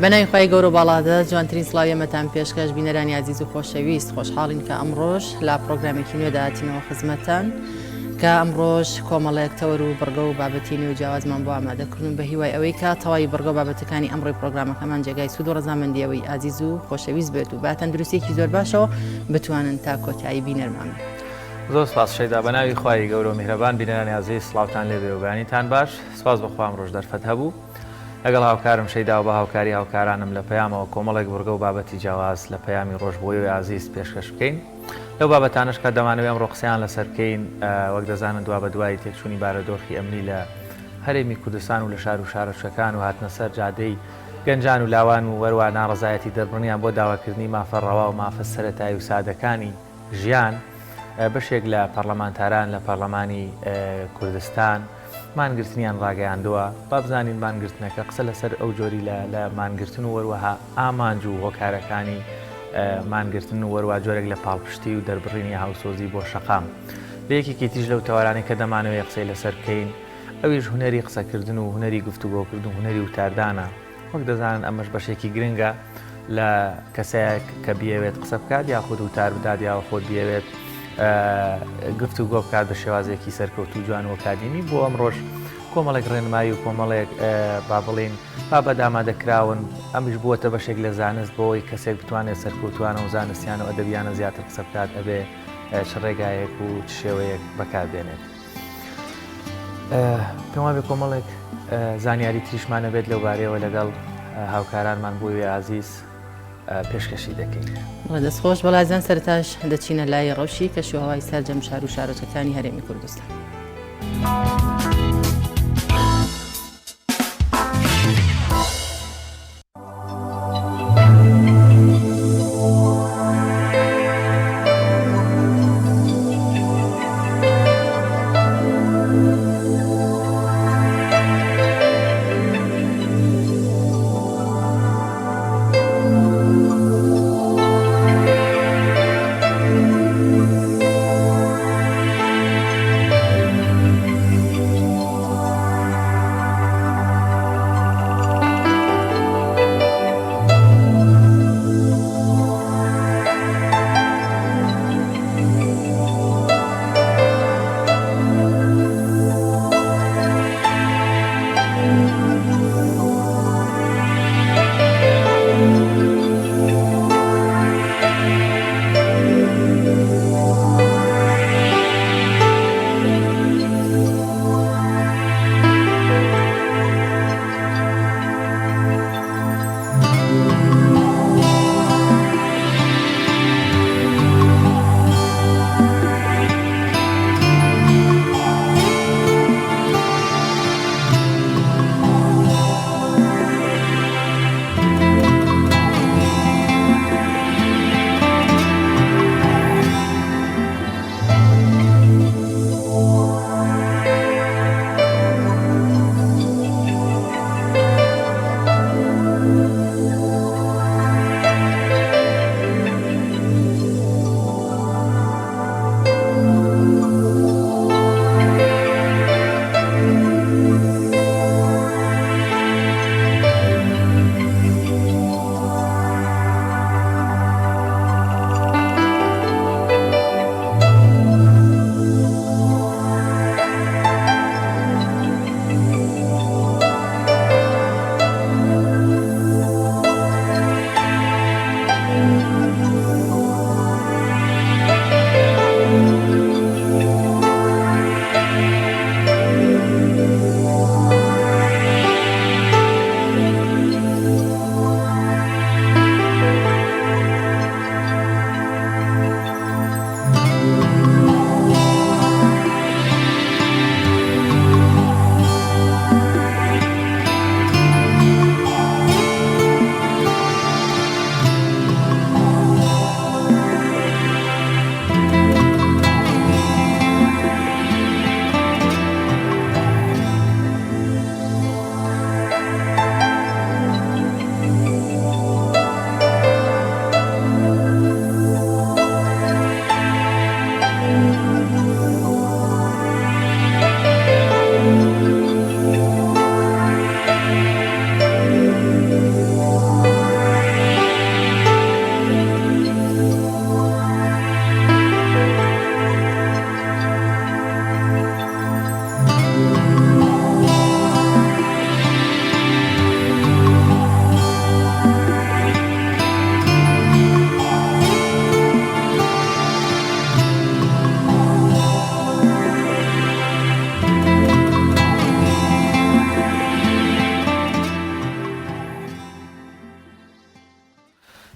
بەناوی خوای گەورە و باڵادەست جوانترین سڵاوی ئێمەتان پێشکەش بینەرانی ئازیز و خۆشەویست خۆشحاڵین کە ئەمڕۆژ لە پرۆگرامێکی نوێدا هاتینەوە خزمەتتان کە ئەمڕۆژ کۆمەڵێک تەوەر و بڕگە و بابەتی نوێ و جیاوازمان بۆ ئامادە کردوون بە هیوای ئەوەی کە تەواوی بڕگە و بابەتەکانی ئەمڕۆی پرۆگرامەکەمان جێگای سوود و ڕەزامەندی ئەوەی ئازیز و خۆشەویست بێت و بە تەندروستیەکی زۆر باشەوە بتوانن تا کۆتایی بینەرمان بن. زۆر سپاس شەیدا بەناوی خوای گەورە و میهرەبان بینەرانی ئازیز سڵاوتان لێبێ و بەیانیتان باش سپاس بەخوا ئەمڕۆش دەرفەت هەبوو لەگەڵ هاوکارم شەیدا و بە هاوکاری هاوکارانم لە پەیامەوە کۆمەڵێک بڕگە و بابەتی جیاواز لە پەیامی ڕۆژ بۆ ئێوەی ئازیز پێشکەش بکەین. لەو بابەتانەش کە دەمانەوێ ئەمڕۆ قسەیان لەسەر بکەین، وەک دەزانن دوابەدوای تێکچوونی بارودۆخی ئەمنی لە هەرێمی کوردستان و لە شار و شارۆچکەکان و هاتنە سەر جادەی گەنجان و لاوان و وەروا ناڕەزایەتی دەربڕنیان بۆ داواکردنی مافە ڕەوا و مافە سەرەتایی و سادەکانی ژیان، بەشێک لە پەڕلەمانتاران لە پەڕلەمانی کوردستان مانگرتنیان ڕاگەیاندووە. با بزانین مانگرتنەکە قسە لەسەر ئەو جۆری لە لە مانگرتن و وەروەها ئامانج و هۆکارەکانی مانگرتن و وەروا جۆرێک لە پاڵپشتی و دەربڕینی هاوسۆزی بۆ شەقام. لە یەکێکی تریش لەو تەوەرانەی کە دەمانەوێ قسەی لەسەر بکەین ئەویش هونەری قسەکردن و هونەری گفتوگۆکردن و هونەری وتاردانە. وەک دەزانن ئەمەش بەشێکی گرنگە لە کەسایەک کە بیەوێت قسە بکات یاخود وتار بدات یاخود بیەوێت گفتوگۆ بکات بە شێوازێکی سەرکەوتوو جوان و ئەکادیمی بۆ ئەمڕۆش کۆمەڵێک ڕێنمایی و کۆمەڵێک با بڵین با بەدامادەکراون ئەمیش بووەتە بەشێک لە زانست بۆی کەسێک بتوانێت سەرکەوتوانە و زانستیان و ئەدەبیانە زیاتر قسە بکات ئەبێ چ ڕێگایەک و چ شێوەیەک بەکاربێنێت. پێم وابێ کۆمەڵێک زانیاری تریشمان هەبێت لەو بارەیەوە لەگەڵ هاوکارانمان بۆ وێ ئازیز پێشکەشی دەکەین. بەڵێ دەست خۆش بەڵازیان سەرتاش دەچینە لای ڕەوشی کەشوهەوای سەرجەم شار و شارۆچکەکانی هەرێمی کوردستان.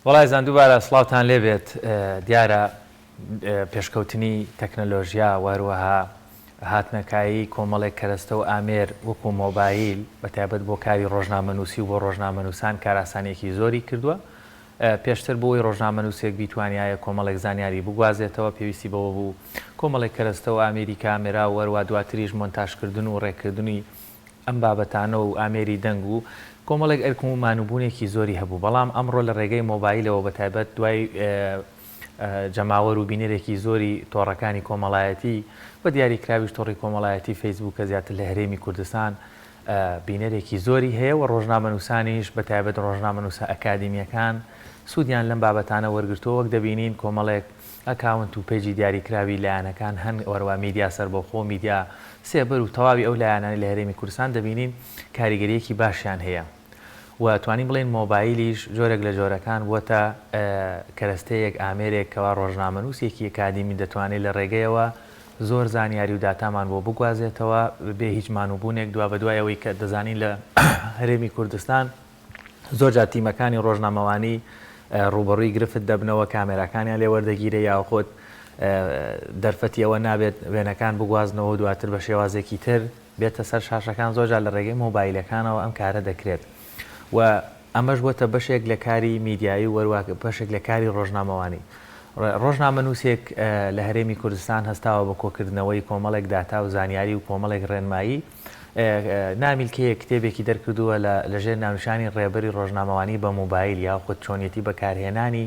وەڵا ئازیزان دووبارە سڵاوتان لێبێت دیارە پێشکەوتنی تەکنەلۆژیا و هەروەها هاتنەکایەی کۆمەڵێک کەرەستە و ئامێر وەکو مۆبایل بە تایبەت بۆ کاری ڕۆژنامەنووسی و بۆ ڕۆژنامەنووسان کارئاسانییەکی زۆری کردووە. پێشتر بۆ ئەوەی ڕۆژنامەنووسێک بیتوانیایە کۆمەڵێک زانیاری بگوازێتەوە پێویستی بەوە بوو کۆمەڵێک کەرەستە و ئامێری کامێرا و هەروەها دواتریش مۆنتاژکردن و ڕێککردنی ئەم بابەتانە و ئامێری دەنگ و کۆمەڵێک ئەرک و مانووبوونێکی زۆری هەبوو بەڵام ئەمڕۆ لە ڕێگەی مۆبایلەوە بە تایبەت دوای جەماوەر و بینەرێکی زۆری تۆڕەکانی کۆمەڵایەتی بە دیاریکراویش تۆڕی کۆمەڵایەتی فەیسبووک کە زیاتر لە هەرێمی کوردستان بینەرێکی زۆری هەیە و ڕۆژنامەنووسانیش بە تایبەت ڕۆژنامەنووسە ئەکادیمییەکان سوودیان لەم بابەتانە وەرگرتووە وەک دەبینین کۆمەڵێک ئەکاونت و page ی دیاریکراوی لایەنەکان هەن وەروا میدیا سەربەخۆ میدیا سێبەر و تەواوی ئەو لایەنانەی لە هەرێمی کوردستان دەبینین کاریگەرییەکی باشیان هەیە. و توانیم بڵێین مۆبایلیش جۆرێک لە جۆرەکان بووەتە کەرەستەیەک، ئامێرێک کەوا ڕۆژنامەنووسێکی ئەکادیمی دەتوانێت لە ڕێگەیەوە زۆر زانیاری و داتامان بۆ بگوازێتەوە بێ هیچ مانووبوونێک دوابەدوای ئەوەی کە دەزانین لە هەرێمی کوردستان زۆر جار تیمەکانی ڕۆژنامەوانی ڕووبەڕووی گرفت دەبنەوە کامێراکانیان لێ وەردەگیرێ یاخود دەرفەتی ئەوە نابێت وێنەکان بگوازنەوە و دواتر بە شێوازێکی تر بێتە سەر شاشەکان زۆرجار لە ڕێگەی مۆبایلەکانەوە ئەم کارە دەکرێت و ئەمەش بۆتە بەشێک لە کاری میدیایی و وەروا بەشێک لە کاری ڕۆژنامەوانی. ڕۆژنامەنووسێک لە هەرێمی کوردستان هەستاوە بە کۆکردنەوەی کۆمەڵێک داتا و زانیاری و کۆمەڵێک ڕێنمایی نامیلکەیەک کتێبێکی دەرکردووە لە ژێر ناونیشانی ڕێبەری ڕۆژنامەوانی بە مۆبایل یاخود چۆنیەتی بەکارهێنانی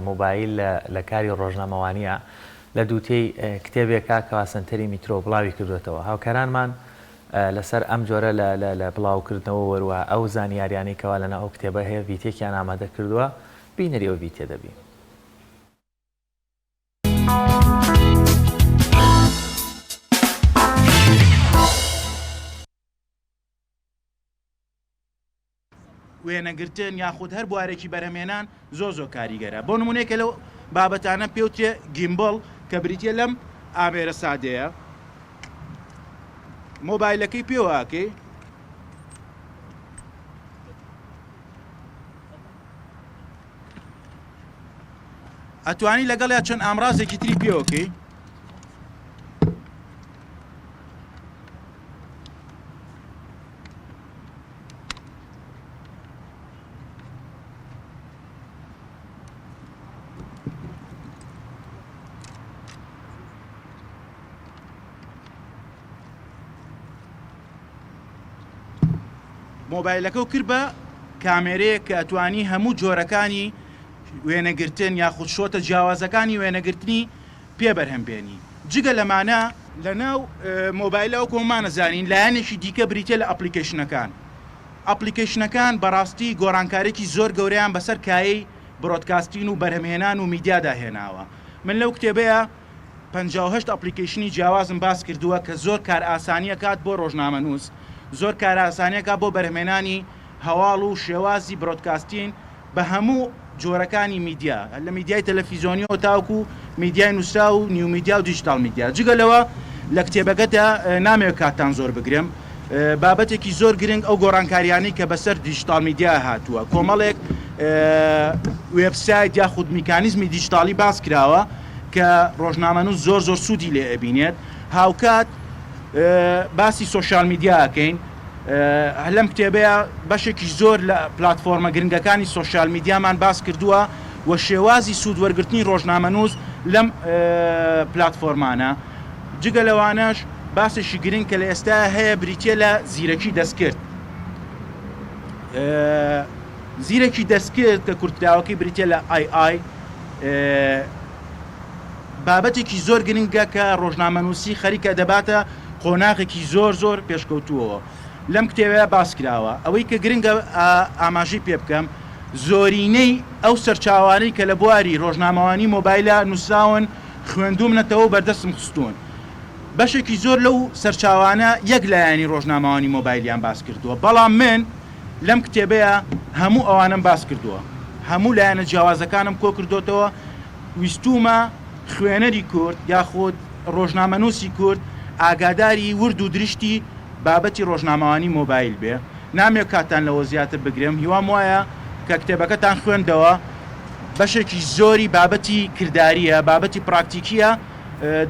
مۆبایل لە کاری ڕۆژنامەوانییە لە دووتێی کتێبێکە کەوا سەنتەری میترۆ بڵاوی کردوێتەوە. هاوکارانمان لەسەر ئەم جۆرە لە بڵاوکردنەوە وەروە ئەو زانیاریانەی کەوا لەناو ئەو کتێبە هەیە ڤیتێکیان ئامادە کردووە، بینەری ئەو ڤیتە دەبین. وێنەگرتن یاخود هەر بوارێکی بەرهەمهێنان زۆر زۆر کاریگەرە بۆ نمونە یەکێ لەو بابەتانە پێوترێ gimbal کە بریتیە لەم ئامێرە سادەیە مۆبایلەکەی پێوە ئەکەی ئەتوانی لەگەڵیا چەند ئامرازێکی تری پێوەکەی مۆبایلەکە و کرد بە کامێرەیەک کە ئەتوانی هەموو جۆرەکانی وێنەگرتن یاخود شۆتە جیاوازەکانی وێنەگرتنی پێ بەرهەم بێنی. جگە لەمانە لەناو مۆبایلە وەکو هەموومان ئەزانین لایەنێکی دیکە بریتیە لە ئەپڵیکەیشنەکان. ئەپڵیکەیشنەکان بەڕاستی گۆڕانکاریی زۆر گەورەیان بەسەر کایەی broadcasting و بەرهەمهێنان و میدیادا هێناوە. من لەو کتێبەیا 58 ئەپڵیکەیشنی جیاوازم باس کردووە کە زۆر کارئاسانی ئەکات بۆ ڕۆژنامەنووس، زۆر کارئاسانی ئەکات بۆ بەرهەمهێنانی هەواڵ و شێوازی broadcasting بە هەموو جۆرەکانی میدیا، لە میدیای تەلەفیزۆنیەوە تاوەکو میدیای نووسراو و new media و digital media. جگە لەوە لە کتێبەکەدا نامەوێت کاتتان زۆر بگرم، بابەتێکی زۆر گرنگ ئەو گۆڕانکاریانەی کە بەسەر digital media هاتووە، کۆمەڵێک وێبسایت یاخود میکانیزمی دیجیتاڵی باس کراوە کە ڕۆژنامەنووس زۆر زۆر سوودی لێ ئەبینێت. هاوکات باسی social media ئەکەین. لەم کتێبەیا بەشێکی زۆر لە پلاتفۆرمە گرنگەکانی social media مان باس کردووە و شێوازی سوود وەرگرتنی ڕۆژنامەنووس لەم پلاتفۆرمانە. جگە لەوانەش باسێکی گرنگ کە لە ئێستایا هەیە بریتییە لە زیرەکی دەستکرد. زیرەکی دەستکرد کە کورتکراوەکەی بریتییە لە AI، بابەتێکی زۆر گرنگە کە ڕۆژنامەنووسی خەریکە دەباتە قۆناغێکی زۆر زۆر پێشکەوتووەوە. لەم کتێبەیا باس کراوە. ئەوەی کە گرنگە ئاماژەی پێ بکەم، زۆرینەی ئەو سەرچاوانەی کە لە بواری ڕۆژنامەوانی مۆبایلە نووسراون خوێندوومنەتەوە و بەردەستم خستوون. بەشێکی زۆر لەو سەرچاوانە یەک لایەنی ڕۆژنامەوانی مۆبایلیان باس کردووە، بەڵام من لەم کتێبەیا هەموو ئەوانەم باس کردووە. هەموو لایەنە جیاوازەکانم کۆ کردۆتەوە. ویستوومە خوێنەری کورد یاخود ڕۆژنامەنووسی کورد ئاگاداری ورد و درشتی بابەتی ڕۆژنامەوانی مۆبایل بێ. نامەوێ کاتتان لەوە زیاتر بگرم، هیوام وایە کە کتێبەکەتان خوێندەوە. بەشێکی زۆری بابەتی کردارییە، بابەتی پراکتیکییە،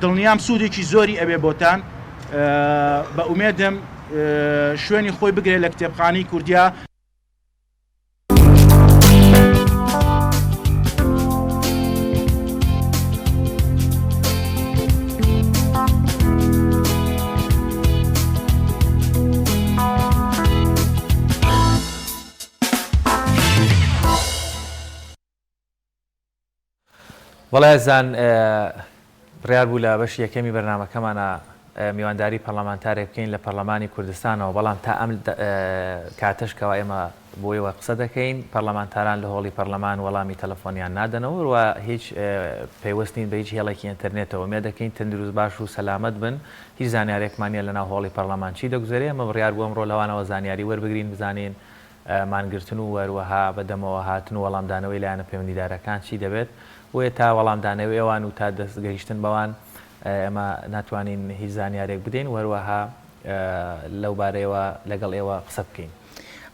دڵنیام سوودێکی زۆری ئەبێ بۆتان، بە ئومێدم شوێنی خۆی بگرێ لە کتێبخانەی کوردیا. بەڵێ ئازیزان بڕیار بوو لە بەشی یەکەمی بەرنامەکەمانا میوانداری پەرلەمانتارێک بکەین لە پەرلەمانی کوردستانەوە بەڵام تا ئەم کاتەش کەوا ئێمە بۆ ئێوە قسە دەکەین پەرلەمانتاران لە هۆڵی پەرلەمان وەڵامی تەلەفۆنیان نادەنەوە و هیچ پەیوەست نین بە هیچ هێڵێکی ئینتەرنێتەوە ئومێد دەکەین تەندروست باش و سەلامەت بن هیچ زانیارێکمان نییە لەناو هۆڵی پەرلەمان چی دەگوزەرێ ئێمە بڕیار بوو ئەمڕۆ لەوانەوە زانیاری وەربگرین بزانین مانگرتن و هەروەها بە دەمەوە هاتن و وەڵامدانەوەی لایەنە پەیوەندیدارەکان چی دەبێت، بۆیە تا وەڵامدانەوەی ئەوان و تا دەست گەیشتن بەوان ئێمە ناتوانین هیچ زانیارێک بدەین و هەروەها لەو بارەیەوە لەگەڵ ئێوە قسە بکەین.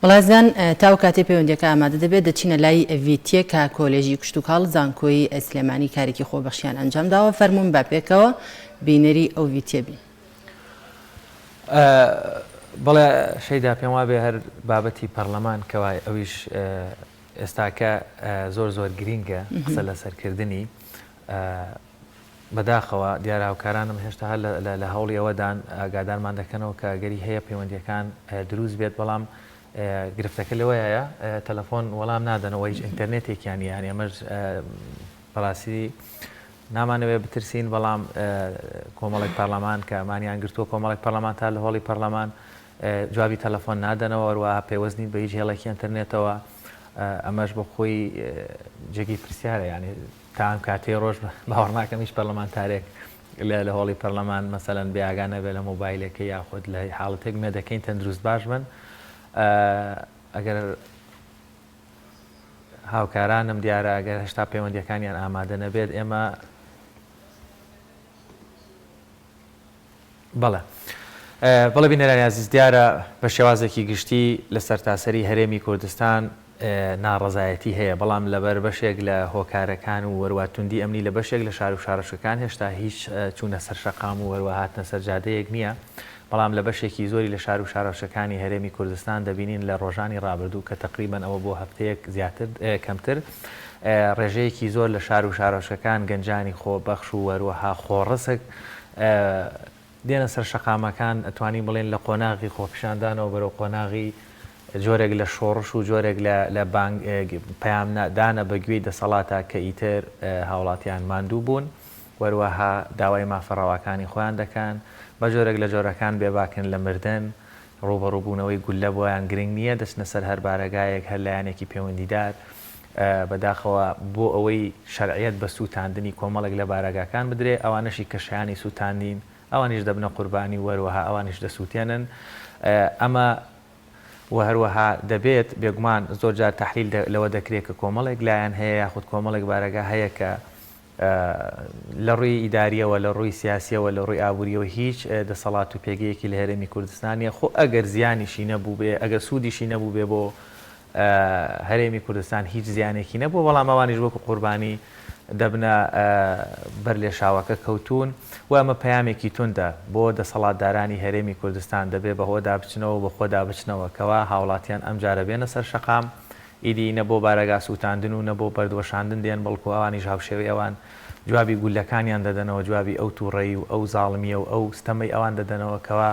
بەڵێزان تا ئەو کاتەی پەیوەندیەکە ئامادە دەبێت دەچینە لای ڤیتیە کە کۆلێژی کشتوکاڵ زانکۆی سلێمانی کارێکی خۆبەخشیان ئەنجام داوە فەرموون با پێکەوە بینەری ئەو ڤیتیە بین. بەڵێ شەیدا پێم وابێ هەر بابەتی پەڕلەمان کەوا ئەویش ئێستاکە زۆر زۆر گرینگە قسە لەسەرکردنی بەداخەوە دیارە هاوکارانم هێشتا هەر لە هەوڵی ئەوەدان ئاگادارمان دەکەنەوە کە گەری هەیە پەیوەندیەکان دروست بێت بەڵام گرفتەکە لەوەیە تەلەفۆن وەڵام نادەنەوە هیچ ئینتەرنێتێکیان یان ئێمەش بەڕاستی نامانەوێت بترسین، بەڵام کۆمەڵێک پەرلەمان کە مانیان گرتووە، کۆمەڵێک پەرلەمانتار لە هۆڵی پەرلەمان جوابی تەلەفۆن نادەنەوە، هەروەها پەیوەست نین بە هیچ هێڵێکی ئەنتەرنێتەوە، ئەمەش بۆ خۆی جێگەی پرسیارە، یانی تا ئەم کاتەی ڕۆژ باوەڕ ناکەم هیچ پەرلەمانتارێک لە هۆڵی پەرلەمان مەسەلەن بێ ئاگا نەبێت لە مۆبایلەکەی یاخود لە حاڵەتێک مێدەکەین تەندروست باش بن ئەگەر هاوکارانم دیارە ئەگەر هێشتا پەیوەندیەکانیان ئامادە نەبێت ئێمە بەڵێ بەڵێ بینەرانی ئازیز دیارە بە شێوازێکی گشتی لە سەرتاسەری هەرێمی کوردستان ناڕەزایەتی هەیە بەڵام لەبەر بەشێک لە هۆکارەکان و وەروا توندی ئەمنی لە بەشێک لە شار و شارۆچکەکان هێشتا هیچ چوونە سەر شەقام و وەروا هاتنە سەر جادەیەک نییە بەڵام لە بەشێکی زۆری لە شار و شارۆچکەکانی هەرێمی کوردستان دەبینین لە ڕۆژانی ڕابردوو کە تەقریبەن ئەوە بۆ هەفتەیەک زیاتر کەمتر ڕێژەیەکی زۆر لە شار و شارۆچکەکان گەنجانی خۆبەخش و هەروەها خۆڕسک دێنە سەر شەقامەکان ئەتوانین بڵێن لە قۆناغی خۆپیشاندانەوە بەرەو قۆناغی جۆرێک لە شۆڕش و جۆرێک لە بانگ پەیام دانە بە گوێی دەسەڵاتە کە ئیتر هاوڵاتیان ماندوو بوون. وەروەها داوای مافە ڕەواکانی خۆیان دەکەن، بە جۆرێک لە جۆرەکان بێباکن لە مردن، ڕووبەڕووبوونەوەی گوللە بۆیان گرنگ نییە، دەچنە سەر هەر بارەگایەک، هەر لایەنێکی پەیوەندیدار، بەداخەوە بۆ ئەوەی شەرعیەت بە سووتاندنی کۆمەڵێک لە بارەگاکان بدرێ، ئەوانەشی کە شایانی سووتاندین، ئەوانیش دەبنە قوربانی و هەروەها ئەوانیش دەسووتێنن. ئەمە و هەروەها دەبێت، بێگومان زۆر جار تەحلیل لەوە دەکرێ کە کۆمەڵێک لایەن هەیە یاخود کۆمەڵێک بارەگا هەیە کە لە ڕووی ئیدارییەوە، لە ڕووی سیاسییەوە، لە ڕووی ئابوورییەوە هیچ دەسەڵات و پێگەیەکی لە هەرێمی کوردستان نییە، خۆ ئەگەر زیانیشی نەبووبێ، ئەگەر سوودیشی نەبووبێ بۆ هەرێمی کوردستان هیچ زیانێکی نەبووە، بەڵام ئەوانیش وەکو قوربانی دەبنە بەر لێشاوەکە کەوتوون و ئەمە پەیامێکی توندە بۆ دەسەڵاتدارانی هەرێمی کوردستان، دەبێ بەهۆدا بچنەوە و بەخۆدا بچنەوە کەوا هاوڵاتیان ئەمجارە بێنە سەر شەقام ئیدی نە بۆ بارەگا سووتاندن و نە بۆ بەرد وەشاندن دێن، بەڵکو ئەوانیش هاوشێوەی ئەوان جوابی گوللەکانیان دەدەنەوە، جوابی ئەو تووڕەیی و ئەو زاڵمییە و ئەو ستەمەی ئەوان دەدەنەوە کەوا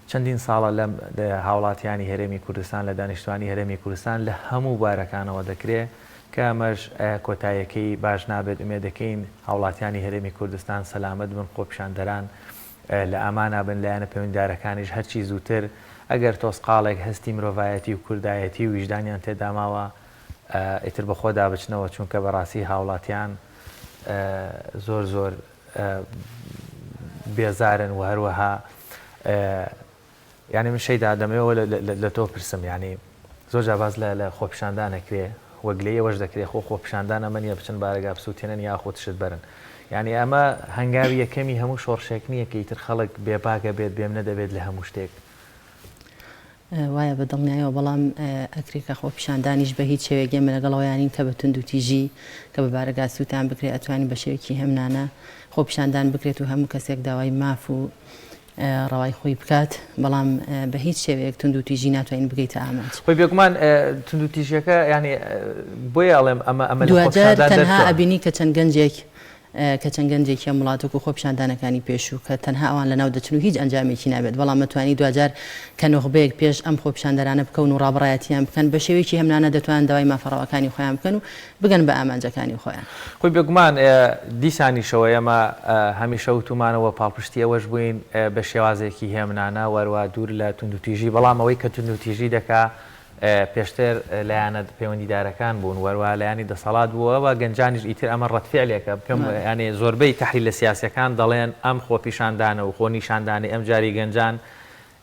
چەندین ساڵە لە هاوڵاتیانی هەرێمی کوردستان، لە دانیشتوانی هەرێمی کوردستان لە هەموو بوارەکانەوە دەکرێ، کە ئەمەش کۆتاییەکەی باش نابێت، ئومێد دەکەین هاوڵاتیانی هەرێمی کوردستان سەلامەت بن، خۆپیشاندەران لە ئامانا بن، لایەنە پەیوەندیدارەکانیش هەرچی زووتر ئەگەر تۆزقاڵێک هەستی مرۆڤایەتی و کوردایەتی و ویژدانیان تێدا ماوە ئیتر بەخۆدا بچنەوە، چونکە بەڕاستی هاوڵاتیان زۆر زۆر بێزارن و هەروەها یانی من شەیدا دەمەوێ ئەوە لە تۆ پرسم یانی زۆر جار باس لە خۆپیشاندان ئەکرێ و گلەیی ئەوەش دەکرێ خۆ خۆپیشاندان ئەمە نییە بچن بارەگا بسووتێنن یاخود شت بەرن یانی ئەمە هەنگاوی یەکەمی هەموو شۆڕشێک نییە کە ئیتر خەڵک بێباک ئەبێت بێمنە دەبێت لە هەموو شتێک. وایە بە دڵنیایەوە بەڵام ئەکرێ کە خۆپیشاندانیش بە هیچ شێوەیەک ئێمە لەگەڵ ئەوەیا نین کە بە توندوتیژی کە بە بارەگا سووتان بکرێ ئەتوانین بە شێوەیەکی هێمنانە خۆپیشاندان بکرێت و هەموو کەسێک داوای ماف و ڕەوای خۆی بکات بەڵام بە هیچ شێوەیەک توندوتیژی ناتوانین بگەیتە ئامانج. خۆی بێگومان توندوتیژیەکە یانی بۆیە ئەڵێم ئەمە ئەمە لە دواجار خۆپیشاندان تەنها دەرچووە. ئەبینی کە چەند گەنجێک کە چەند گەنجێکی ئەم وڵاتە وەکو خۆپیشاندانەکانی پێشوو کە تەنها ئەوان لەناو دەچن و هیچ ئەنجامێکی نابێت بەڵام ئەتوانی دواجار کە نوخبەیەک پێش ئەم خۆپیشاندەرانە بکەون و ڕابەڕایەتیان بکەن بە شێوەیەکی هێمنانە دەتوانن داوای مافە ڕەواکانی خۆیان بکەن و بگەن بە ئامانجەکانی خۆیان. خۆی بێگومان دیسانیشەوە ئێمە هەمیشە وتومانە و پاڵپشتی ئەوەش بووین بە شێوازێکی هێمنانە وەروا دوور لە توندوتیژی بەڵام ئەوەی کە توندوتیژی دەکا پێشتر لایەنە پەیوەندیدارەکان بوون وەروا لایەنی دەسەڵات بووە و گەنجانیش ئیتر ئەمە ڕەدفعلێکە پێم یانێ زۆربەی تەحلیلە سیاسیەکان دەڵێن ئەم خۆپیشاندانە و خۆ نیشاندانەی ئەمجاری گەنجان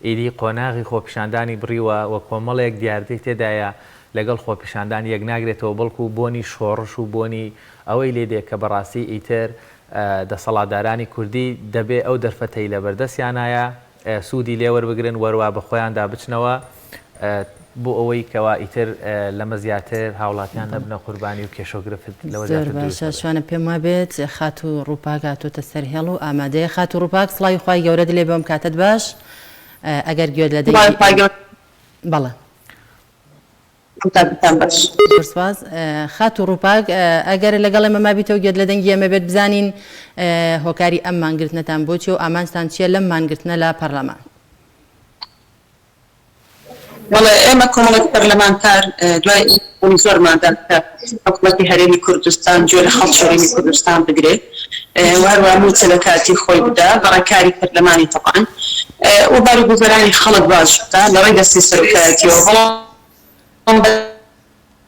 ئیدی قۆناغی خۆپیشاندانی بڕیوە و کۆمەڵێک دیاردەی تێدایە لەگەڵ خۆپیشاندان یەکناگرێتەوە بەڵکو بۆنی شۆڕش و بۆنی ئەوەی لێ دێ کە بەڕاستی ئیتر دەسەڵاتدارانی کوردی دەبێ ئەو دەرفەتەی لەبەردەستیانایە سوودی لێ وەربگرن وەروا بە خۆیاندا بچنەوە بۆ ئەوەی کەوا ئیتر لەمە زیاتر هاوڵاتیان نەبنە قوربانی و کێشەو گرفت لەوە زۆر زیاتر دروست باشە نەبێت. شوانە پێم وابێت خاتوو ڕووپاک هاتۆتە سەر هێڵ و ئامادەیە خاتوو ڕووپاک سڵاوی خوای گەورەت لێ بێ ئەم کاتەت باش ئەگەر گوێت لە سڵاوی دەنگی خوای ئێمە گەورەت بەڵێ. کاتتان باش. زۆر سوپاس خاتوو ڕووپاک ئەگەر لەگەڵ ئێمە مابیتەوە گوێت لە دەنگی ئێمە بێت بزانین هۆکاری ئەم مانگرتنەتان بۆچیە و ئامانجتان چیە لەم مانگرتنە لە پەرلەمان؟ بەڵێ ئێمە کۆمەڵێک پەرلەمانتار دوای ئەوەی زۆرمان دا کە حکومەتی هەرێمی کوردستان گوێ لە خەڵکی هەرێمی کوردستان بگرێت و هەروەها مووچە لە کاتی خۆی بدا بە ڕێکاری پەرلەمانی تەبعەن و باروگوزەرانی خەڵک باش بکا لە ڕێی دەستەی سەرۆکایەتیەوە بەڵام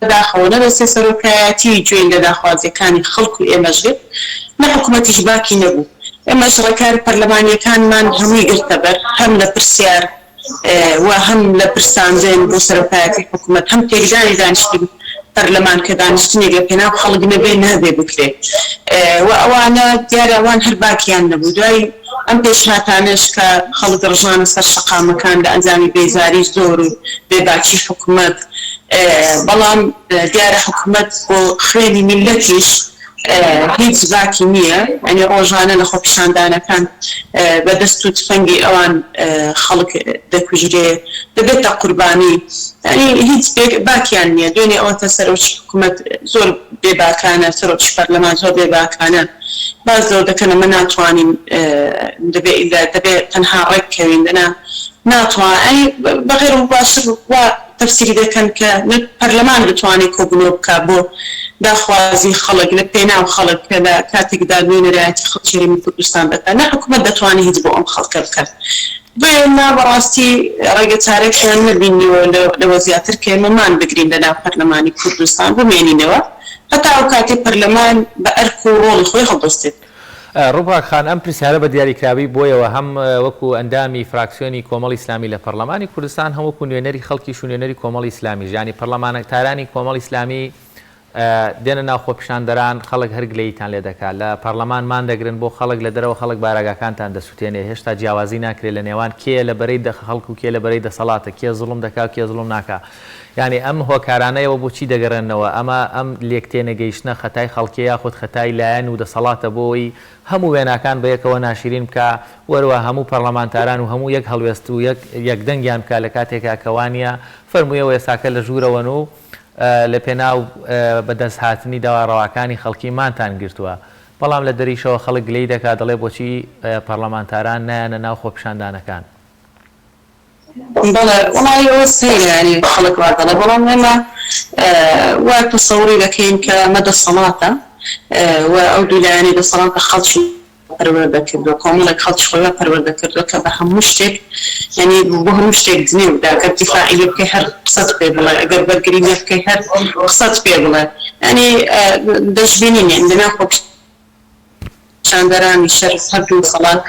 بەداخەوە نە دەستەی سەرۆکایەتی گوێی لە داخوازیەکانی خەڵک و ئێمەش گرت نە حکومەتیش باکی نەبوو ئێمەش ڕێکارە پەرلەمانیەکانمان هەمووی گرتە بەر هەم لە پرسیار و هەم لە پرساندن بۆ سەرۆکایەتی حکومەت هەم تێکدانی دانیشتنی پەرلەمان کە دانیشتنێک لە پێناو خەڵک نەبێ نابێ بکرێ و ئەوانە دیارە ئەوان هەر باکیان نەبوو دوای ئەم پێشهاتانەش کە خەڵک ڕژانە سەر شەقامەکان لە ئەنجامی بێزاری زۆر و بێباکی حکومەت بەڵام دیارە حکومەت بۆ خوێنی میللەتیش هیچ باکی نییە یانی ڕۆژانە لە خۆپیشاندانەکان بە دەست و تفەنگی ئەوان خەڵک دەکوژرێ دەبێتە قوربانی یانی هیچ باکیان نییە دوێنێ ئەوەتە سەرۆکی حکومەت زۆر بێباکانە سەرۆکی پەرلەمان زۆر بێباکانە باس لەوە دەکەن ئەمە ناتوانین دەبێ ئیلا دەبێ تەنها ڕێک کەوین دەنا ناتوان ئەی بە غێر مباشر وا تەفسیری دەکەن کە نە پەرلەمان بتوانێ کۆبونەوە بکا بۆ داخوازی خەڵک لە پێناو خەڵک کە لە کاتێکدا نوێنەرایەتی خەڵکی هەرێمی کوردستان دەکا نە حکومەت دەتوانێ هیچ بۆ ئەم خەڵکە بکات بۆیە ئێمە بەڕاستی ڕێگە چارێکیان نەبینیوە لەوە زیاتر کە ئێمە مان بگرین لە ناو پەرلەمانی کوردستان بمێنینەوە هەتا ئەو کاتەی پەرلەمان بە ئەرک و ڕۆڵی خۆی هەڵدەستێت. ڕووپاک خان، ئەم پرسیارە بە دیاریکراوی بۆیەوە هەم وەکو ئەندامی فراکسیۆنی کۆمەڵی ئیسلامی لە پەڕلەمانی کوردستان هەم وەکو نوێنەری خەڵکیش و نوێنەری کۆمەڵی ئیسلامیش یانی پەڕلەمانتارانی کۆمەڵی ئیسلامی دێنە ناو خۆپیشاندەران خەڵک هەر گلەییتان لێ دەکا لە پەڕلەمان مان دەگرن بۆ خەڵک لە دەرەوە خەڵک بارەگاکانتان دەسوتێنێ هێشتا جیاوازی ناکرێ لە نێوان کێ لە بەرەی خەڵک و کێ لە بەرەی دەسەڵاتە کێ زوڵم دەکا و کێ زوڵم ناکا یانی ئەم هۆکارانە ئێوە بۆ چی دەگەرێننەوە؟ ئەمە ئەم لێکتێنەگەیشتنە خەتای خەڵکیە یاخود خەتای لایەن و دەسەڵاتە بۆ ئەوەی هەموو وێناکان بەیەکەوە ناشیرین بکا وەروا هەموو پەڕلەمانتاران و هەموو یەک هەڵوێست و یەک یەک دەنگیان بکا لە کاتێکا کە وانیە فەرموو ئێوە ئێستاکە لە ژوورەوەن و لە پێناو بە دەست هاتنی داوا ڕەواکانی خەڵکی مانتان گرتووە بەڵام لە دەریشەوە خەڵک گلەیی دەکا دەڵێ بۆچی پەڕلەمانتاران نایەنە ناو خۆپیشاندانەکان؟ بەڵێ وەڵایی ئەوە سەیرە یانی خەڵک وا دەڵێ بەڵام ئێمە وا تەسەوڕی دەکەین کە ئەمە دەسەڵاتە و ئەو دوو لایەنەی دەسەڵاتە خەڵکی پەروەردە کردووە کۆمەڵێک خەڵکی خۆی وا پەروەردە کردووە کە بە هەموو شتێک یانی بۆ هەموو شتێک جنێو بدا گەر دیفاعی لێ بکەی هەر قسەت پێ بڵێ ئەگەر بەرگری لێ بکەی هەر قسەت پێ بڵێ یانی دەشبینین یانی لەناو خۆ خۆپیشاندەرانی شەر هەردوو سەڵات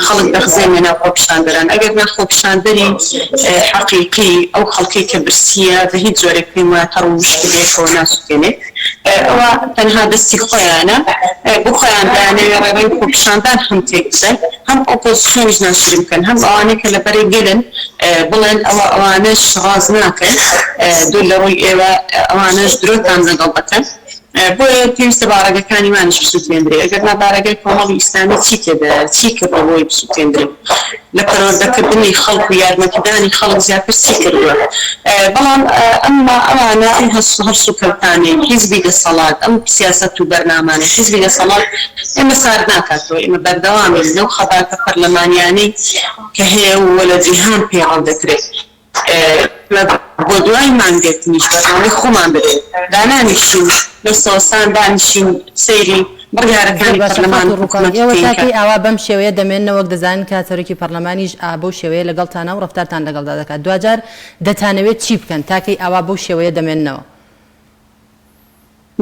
خەڵک دەخزێنە ناو خۆپیشاندەران ئەگەر نا خۆپیشاندەری حەقیقی ئەو خەڵکەی کە برسیە بە هیچ جۆرێک پێم وایە تەڕ و وشک بەیەکەوە ناسوتێنێ. ئەوە تەنها دەستی خۆیانە بۆ خۆیان دەیانەوێ ڕێڕەوی خۆپیشاندان هەم تێک بدەن هەم ئۆپۆزسیۆنیش ناشرین بکەن هەم ئەوانەی کە لە بەرەی گەلن بڵێن ئەوە ئەوانەش ڕاست ناکەن دوور لە ڕووی ئێوە ئەوانەش درۆتان لەگەڵ دەکەن. بۆیە پێویستە بارەگەکانی وانیش بسوتێندرێ، ئەگەر نا بارەگای کۆمەڵی ئیسلامی چی تێدایە، چی کردوە بۆی بسوتێندرێ؟ لە پەروەردەکردنی خەڵک و یارمەتیدانی خەڵک زیاتر چی کردوە؟ بەڵام ئەمما ئەوانە ئەم هەڵسوکەوتانەی حیزبی دەسەڵات، ئەم سیاسەت و بەرنامانەی حیزبی دەسەڵات ئێمە سارد ناکاتەوە، ئێمە بەردەوامین لەو خەباتە پەرلەمانیانەی کە هەیە و لە جیهان پەیڕەو دەکرێت. ئێمە بۆ دوای مانگرتنیش بەرنامەی خۆمان دەبێت دانانیشین لە سۆسان دانیشین سەیری زۆر بڕیارەکانی باشە پەرلەمان خاتوو و ڕووپاک حکومەت ئێوە بکەین تا کە کەی ئاوا بەم شێوەیە دەمێننەوە وەک دەزانن کە سەرۆکی پەرلەمانیش ئا بەو شێوەیە لەگەڵتانە و ڕەفتارتان لەگەڵدا دەکات دواجار دەتانەوێت چی بکەن تا کەی ئاوا بەو شێوەیە دەمێننەوە؟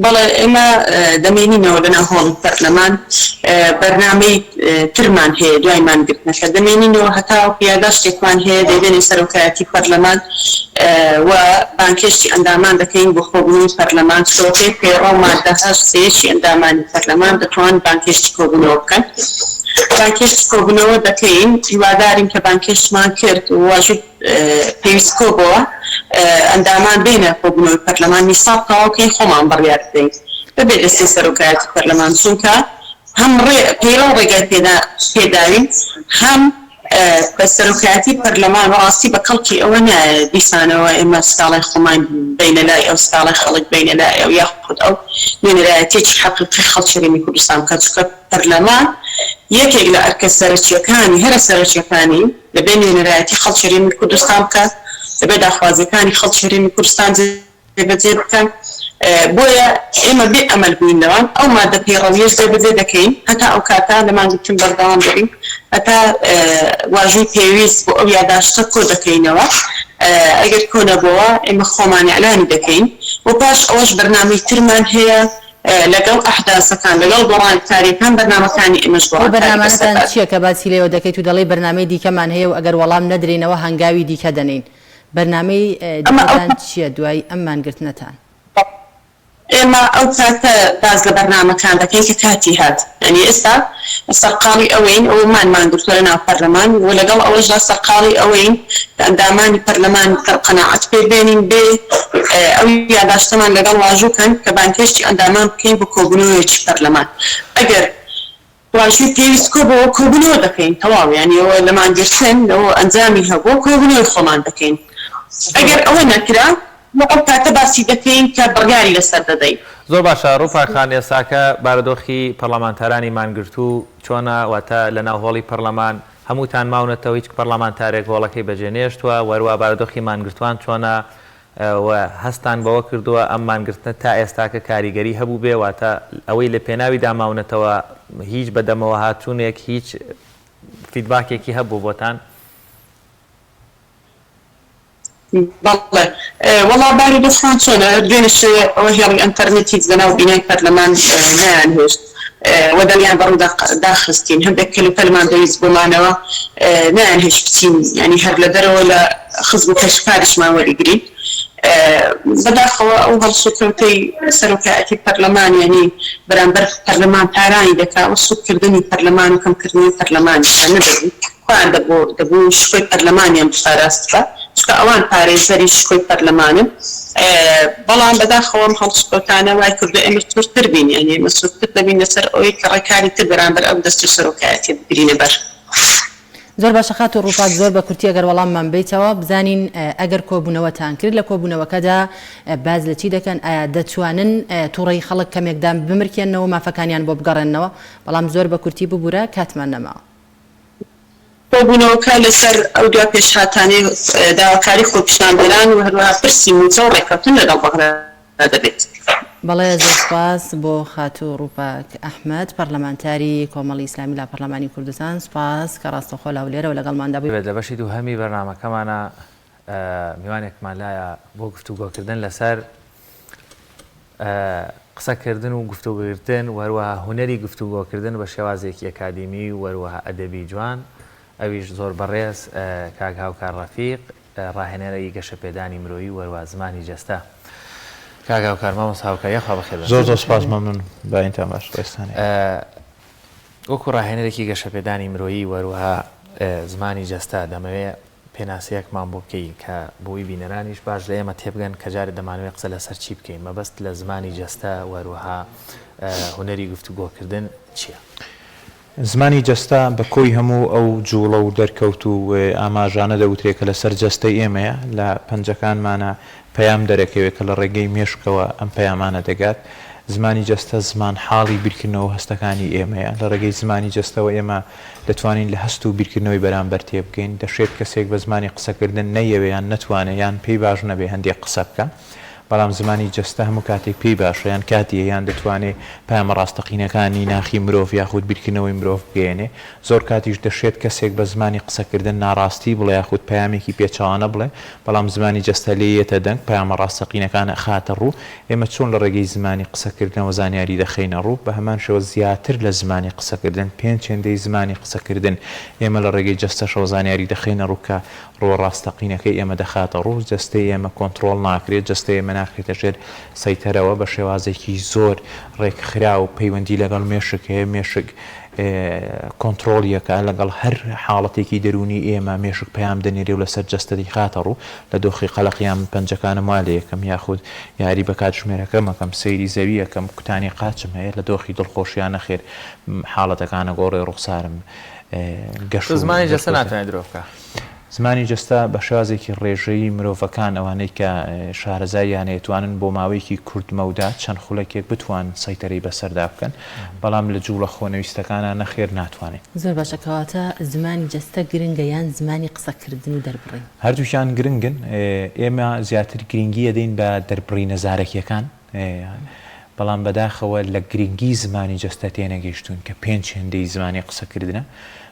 بەڵێ ئێمە دەمێنینەوە لەناو هۆڵی پەرلەمان، بەرنامەی ترمان هەیە دوای مانگرتنەکە دەمێنینەوە هەتاوەکو یاداشتێکمان هەیە دەیدەنێ سەرۆکایەتی پەرلەمان و بانگهێشتی ئەندامان دەکەین بۆ کۆبوونەوەی پەرلەمان، چونکە بەپێی پەیڕەو مادە هەشت سێیەکی ئەندامانی پەرلەمان دەتوان بانگهێشتی کۆبوونەوە بکەن. بانگهێشتی کۆبوونەوە دەکەین، هیوادارین کە بانگهێشتمان کرد و واژووی پێویست کۆبۆوە ئەندامان بێنە کۆبونەوەی پەرلەمان نیساب تەواو کەین خۆمان بڕیار بدەین بەبێ دەستەی سەرۆکایەتی پەرلەمان چونکە هەم ڕێ پەیڕەو ڕێگای پێدا پێداوین هەم بە سەرۆکایەتی پەرلەمان بەڕاستی بە کەڵکی ئەوە نایە دیسانەوە ئێمە سکاڵای خۆمان بەینە لای ئەو سکاڵای خەڵک بەینە لای ئەو یاخود ئەو نوێنەرایەتیەکی حەقیقی خەڵکی هەرێمی کوردستان بکات چونکە پەرلەمان یەکێک لە ئەرکە سەرەکیەکانی هەرە سەرەکیەکانی دەبێ نوێنەرایەتی خەڵکی هەرێمی کوردستان بکات، دەبێ داخوازییەکانی خەڵکی هەرێمی کوردستان جێبەجێ بکەن، بۆیە ئێمە بێ ئەمەل بووین لەوان، ئەو مادە پەیڕەوییەش جێبەجێ دەکەین، هەتا ئەو کاتە لە مانگرتن بەردەوام دەبین، هەتا واژووی پێویست بۆ ئەو یاداشتە کۆ دەکەینەوە، ئەگەر کۆ نەبۆوە ئێمە خۆمان ئیعلانی دەکەین و پاش ئەوەش بەرنامەی ترمان هەیە. لەگەڵ ئەحداسەکان، لەگەڵ گۆڕانکارییەکان بەرنامەکانی ئێمەش ئەو گۆڕانکاری بەرنامانەتان بەسەردا چییە کە باسی لێوە دەکەیت و دەڵێی بەرنامەی دیکەمان هەیە و ئەگەر وەڵام نەدرێینەوە هەنگاوی دیکە دەنێین؟ بەرنامەی ئەمە ئەو دیکەتان چییە دوای ئەم مانگرتنەتان؟ ئێمە ئەو کاتە باس لە بەرنامەکان دەکەین کە کاتی هات. یانی ئێستا سەرقاڵی ئەوەین، ئەوە مانمان گرتووە لە ناو پەرلەمان و لەگەڵ ئەوەشدا سەرقاڵی ئەوەین کە ئەندامانی پەرلەمان قەناعەت پێ بێنین بێ ئەو یاداشتەمان لەگەڵ واژوو کەن کە بانگهێشتی ئەندامان بکەین بۆ کۆبوونەوەیەکی پەرلەمان ئەگەر واژووی پێویست کۆبۆوە کۆبوونەوە دەکەین تەواو یانی ئەوە لە مانگرتن لەوە ئەنجامی هەبووە کۆبوونەوەی خۆمان دەکەین ئەگەر ئەوە نەکرا ئەو کاتە باسی دەکەین کە بڕیاری لەسەر دەدەین. زۆر باشە ڕووپاک خان ئێستاکە بارودۆخی پەڕلەمانتارانی مانگرتوو چۆنە واتە لەناو هۆڵی پەڕلەمان هەمووتان ماونەتەوە هیچ پەڕلەمانتارێک هۆڵەکەی بەجێ نێشتوە وەروا بارودۆخی مانگرتوان چۆنە و هەستتان بەوە کردووە ئەم مانگرتنە تا ئێستاکە کاریگەری هەبووبێ واتە ئەوەی لە پێناویدا ماونەتەوە هیچ بەدەمەوەهاتوونێک هیچ فیدباکێکی هەبوو بۆتان؟ بەڵێ وەڵا بارودۆخمان چۆنە دوێنێ شەوێ ئەوە هێڵی ئەنتەرنێت هیچ لەناو بینای پەرلەمان نەیانهێشت و دەمیان بەڕوو داخستین هەندێک کەلوپەلمان دەویست بۆمانەوە نەیانهێشت بچین یانی هەر لە دەرەوە لە خزم و کەسوکاریشمان وەریگرین بەداخەوە ئەو هەڵسوکەوتەی سەرۆکایەتی پەرلەمان یانی بەرامبەر پەرلەمانتارانی دەکا و سوککردنی پەرلەمان و کەمکردنەوەی پەرلەمانیشە نەدەبوو خۆیان دەبوو دەبوو شکۆی پەرلەمانیان بپاراستبا چونکە ئەوان پارێزەری شکۆی پەرلەمانن بەڵام بەداخەوە ئەم هەڵسوکەوتانە وای کردوە ئێمە سوورتر بین یانی ئێمە سوورتر دەبین لەسەر ئەوەی کە ڕێکاری تر بەرامبەر ئەم دەستو سەرۆکایەتیە بگرینە بەر. زۆر باشە خاتوو ڕووپاک زۆر بە کورتی ئەگەر وەڵاممان بەیتەوە بزانین ئەگەر کۆبوونەوەتان کرد لە کۆبوونەوەکەدا باس لە چی دەکەن ئایا دەتوانن توڕەیی خەڵک کەمێک دام بمرکێننەوە مافەکانیان بۆ بگەڕێننەوە بەڵام زۆر بە کورتی ببورە کاتمان نەماوە. کۆبوونەوەکە لەسەر ئەو دوا پێشهاتانەی داواکاری خۆپیشاندەران و هەروەها پرسی مووچە و ڕێککەوتن لەگەڵ بەغدا دەبێت. بەڵێ زۆر سوپاس بۆ خاتوو ڕووپاک ئەحمەد پەڕلەمانتاری کۆمەڵی ئیسلامی لە پەڕلەمانی کوردستان سوپاس کە ڕاستەوخۆ لە هەولێرەوە لەگەڵماندا بووی. لە بەشی دووهەمی بەرنامەکەمانا میوانێکمان لایە بۆ گفتوگۆکردن لەسەر قسەکردن و گفتوگۆکردن و هەروەها هونەری گفتوگۆکردن بە شێوازێکی ئەکادیمی و هەروەها ئەدەبی جوان ئەویش زۆر بەڕێز کاک هاوکار ڕەفیق ڕاهێنەری گەشەپێدانی مرۆیی و هەروەها زمانی جەستە. کاک هاوکار، مامۆستا هاوکار یاخوا بەخێر بێن. زۆر زۆر سوپاس مەمنون بەینتان باش ڕێزتان هەیە. وەکو ڕاهێنەرێکی گەشەپێدانی مرۆیی و هەروەها زمانی جەستە دەمەوێ پێناسەیەکمان بۆ بکەی کە بۆی بینەرانیش باش لە ئێمە تێبگەن کە جارێ دەمانەوێ قسە لەسەر چی بکەین مەبەست لە زمانی جەستە و هەروەها هونەری گفتوگۆکردن چییە؟ زمانی جەستە بە کۆی هەموو ئەو جووڵە و دەرکەوت و ئاماژانە دەوترێ کە لەسەر جەستەی ئێمەیە، لە پەنجەکانمانا پەیام دەرەکەوێ کە لە ڕێگەی مێشکەوە ئەم پەیامانە دەگات. زمانی جەستە زمانحاڵی بیرکردنەوە و هەستەکانی ئێمەیە. لە ڕێگەی زمانی جەستەوە ئێمە دەتوانین لە هەست و بیرکردنەوەی بەرامبەر تێبگەین. دەشێت کەسێک بە زمانی قسەکردن نەیەوێ یان نەتوانێ یان پێی باش نەبێ هەندێک قسە بکا. بەڵام زمانی جەستە هەموو کاتێک پێی باشە یان کاتی هەیە یان دەتوانێ پەیامە ڕاستەقینەکانی ناخی مرۆڤ یاخود بیرکردنەوەی مرۆڤ بگەیەنێ. زۆر کاتیش دەشێت کەسێک بە زمانی قسەکردن ناڕاستی بڵێ یاخود پەیامێکی پێچەوانە بڵێ، بەڵام زمانی جەستە لێی یەتە دەنگ، پەیامە ڕاستەقینەکان ئەخاتە ڕوو. ئێمە چۆن لە ڕێگەی زمانی قسەکردنەوە زانیاری دەخەینە ڕوو، بە هەمان شێوە زیاتر لە زمانی قسەکردن، پێنج هێندەی زمانی قسەکردن، ئێمە لە ڕێگەی جەستەشەوە زانیاری دەخەینە ڕوو کە ڕووە ڕاستەقینەکەی ئێمە دەخاتە ڕوو، جەستەی ئێمە کۆنتڕۆڵ ناکرێت، جەستەی ئێمە ناخرێتە ژێر سەیتەرەوە، بە شێوازێکی زۆر ڕێکخراو پەیوەندی لەگەڵ مێشک هەیە، مێشک کۆنتڕۆڵی ئەکا، لەگەڵ هەر حاڵەتێکی دەروونی ئێمە مێشک پەیام دەنێرێ و لەسەر جەستە دەیخاتە ڕوو، لە دۆخی قەلەقیا من پەنجەکانم وا لێ ئەکەم یاخود یاری بە کاتژمێرەکەم ئەکەم، سەیری زەوی ئەکەم، کوتانی قاچم هەیە، لە دۆخی دڵخۆشیا نەخێر حاڵەتەکان ئەگۆڕێ ڕوخسارم گەش و زمانی جەستە ناتوانێت درۆ بکا. زمانی جەستە بە شێوازێکی ڕێژەیی مرۆڤەکان ئەوانەی کە شارەزاییان هەیە توانن بۆ ماوەیەکی کورت مەودا چەند خولەکێک بتوان سەیتەرەی بەسەردا بکەن بەڵام لە جوڵە خۆنەویستەکانا نەخێر ناتوانین. زۆر باشە کەواتە زمانی جەستە گرنگە یان زمانی قسەکردن و دەربڕین؟ هەردووکیان گرنگن ئێمە زیاتر گرنگی ئەدەین بە دەربڕینە زارەکیەکان بەڵام بەداخەوە لە گرنگی زمانی جەستە تێنەگەیشتوون کە پێنج هێندەی زمانی قسەکردنە.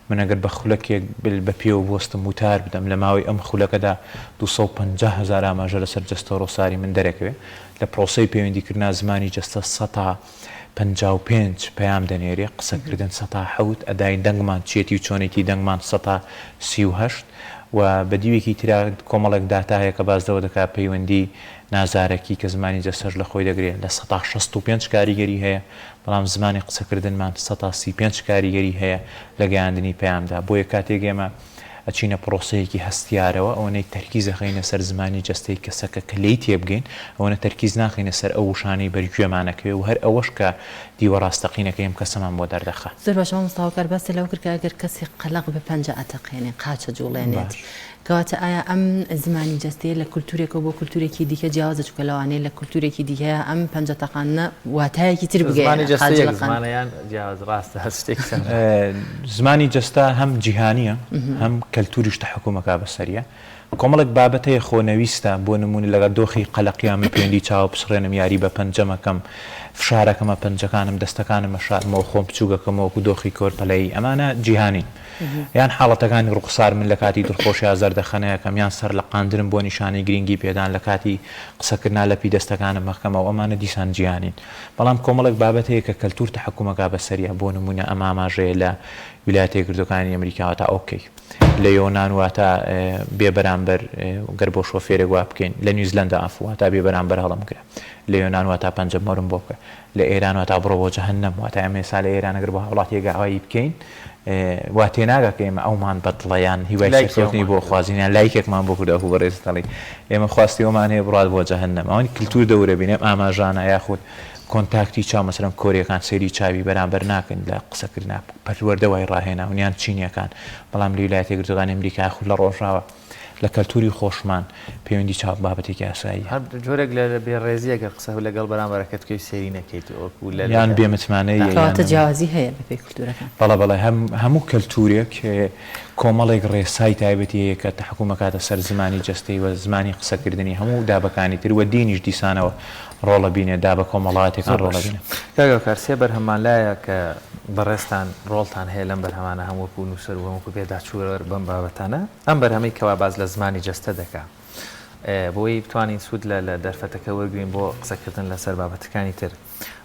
من ئەگەر بە خولەکێک بە پێوە بوەستم وتار بدەم لە ماوەی ئەم خولەکەدا 250 هەزار ئاماژە لەسەر جەستە و ڕوخساری من دەرەکەوێ. لە پرۆسەی پەیوەندیکردنا زمانی جەستە سەتا 55 پەیام دەنێرێ، قسەکردن سەتا حەوت، ئەدای دەنگمان چیەتی و چۆنێتی دەنگمان سەتا 38 و بە دیوێکی ترا کۆمەڵێک داتا هەیە کە باس لەوە دەکا پەیوەندی نازارەکی کە زمانی جەستەش لە خۆی دەگرێ لە 65% کاریگەری هەیە، بەڵام زمانی قسەکردنمان 35% کاریگەری هەیە لە گەیاندنی پەیامدا، بۆیە کاتێک ئێمە ئەچینە پرۆسەیەکی هەستیارەوە ئەوەنەی تەرکیز ئەخەینە سەر زمانی جەستەی کەسەکە کە لێی تێبگەین ئەوەنە تەرکیز ناخەینە سەر ئەو وشانەی بەر گوێمان ئەکەوێ و هەر ئەوەش کە دیوە ڕاستەقینەکەی ئەم کەسەمان بۆ دەردەخا. زۆر باشە مامۆستا هاوکار باست لەوە کرد کە ئەگەر کەسێک قەلەق بێ پەنجە ئەتەقێنێ قاچ ئەجوڵێنێت باش. کەواتە ئایا ئەم زمانی جەستەیە لە کولتوورێکەوە بۆ کولتوورێکی دیکە جیاوازە چونکە لەوانەیە لە کولتوورێکی دیکەیا ئەم پەنجە تەقاندنە واتایەکی تر زمانی بگەیەنێ جەستە قاچ یەک لەقاند. زمانە یان جیاواز ڕاستە هەر شتێکی سەر زمانی جەستە هەم جیهانییە هەم کەلتووریش تەحەکوم ئەکا بەسەریا کۆمەڵێک بابەت هەیە خۆنەویستە بۆ نموونە لەگەڵ دۆخی قەلەقیا من پەیوەندی چاوە پچڕێنم یاری بە پەنجەم ئەکەم فشارەکەمە پەنجەکانم دەستەکانم ئەشارمەوە خۆم بچووک ئەکەمەوە وەکوو دۆخی کۆرپەلەیی ئەمانە جیهانین. یان حاڵەتەکانی ڕوخسار من لە کاتی دڵخۆشیا زەردەخەنەیەکەم یان سەرلەقاندنم بۆ نیشانەی گرینگی پێدان لە کاتی قسەکردنا لەپی دەستەکانم ئەخەمەوە ئەمانە دیسان جیهانین بەڵام کۆمەڵێک بابەت هەیە کە کەلتور تەحەکوم ئەکا بەسەریا بۆ نمونە ئەم ئاماژەیە لە ویلایەتە یەکگرتوەکانی ئەمریکا واتا okay لە یۆنان واتا بێ بەرامبەر گەر بۆ شۆفێرێک وا بکەین لە نیوزلەندا عەفو واتا بێ بەرامبەر هەڵمگرە لە یۆنان واتا پەنجە مۆرم بۆ بکە لە ئێران واتا بڕۆ بۆ جەهەنەم واتا ئێمە ئێستا لە ئێران ئەگەر بۆ هاوڵاتیەک ئاوایی بکەین وا تێناگا کە ئێمە ئەومان بەدڵە یان هیوای سەرکەوتنی بۆ خوازین یان لایکێکمان بۆ کرد ئەو بەڕێزت دەڵێی ئێمە خواستی ئەومان هەیە بڕات بۆ جەهەنەم ئەوەی کلتور دەورە بینێ ئەم ئاماژانە یاخود contact ی چاو مەسەلەن کۆریەکان سەیری چاوی بەرامبەر ناکەن لە قسەکردنا پەروەردە وای ڕاهێناون یان چینیەکان بەڵام لە ویلایەتە یەکگرتووەکانی ئەمریکا یاخود لە ڕۆژاوا لە کەلتوری خۆشمان پەیوەندی چاو بابەتێکی ئاساییە. هەر جۆرێک لە بێ ڕێزی ئەگەر قسە لەگەڵ بەرامبەرەکەت بکەی سەیری نەکەیت وەکو لە یان بێ متمانەییە یان. کەواتە جیاوازی هەیە بە پێی کولتورەکان. بەڵێ بەڵێ هەم هەموو کەلتورێک کۆمەڵێک ڕێسای تایبەتی هەیە کە تەحەکوم ئەکاتە سەر زمانی جەستەی و زمانی قسەکردنی هەموو دابەکانی تر و دینیش دیسانەوە ڕۆڵ ئەبینێ دابە کۆمەڵاتیەکان زۆر ڕۆڵ باش ئەبینێ. کاک هاوکار سێ بەرهەممان لایە کە بەڕێزتان ڕۆڵتان هەیە لەم بەرهەمانە هەم وەکو نووسەر و هەم وەکو پێداچووەر بەم بابەتانە. ئەم بەرهەمەی کەوا باس لە زمانی جەستە دەکا بۆی بتوانین سوود لە لە دەرفەتەکە وەرگرین بۆ قسەکردن لەسەر بابەتەکانی تر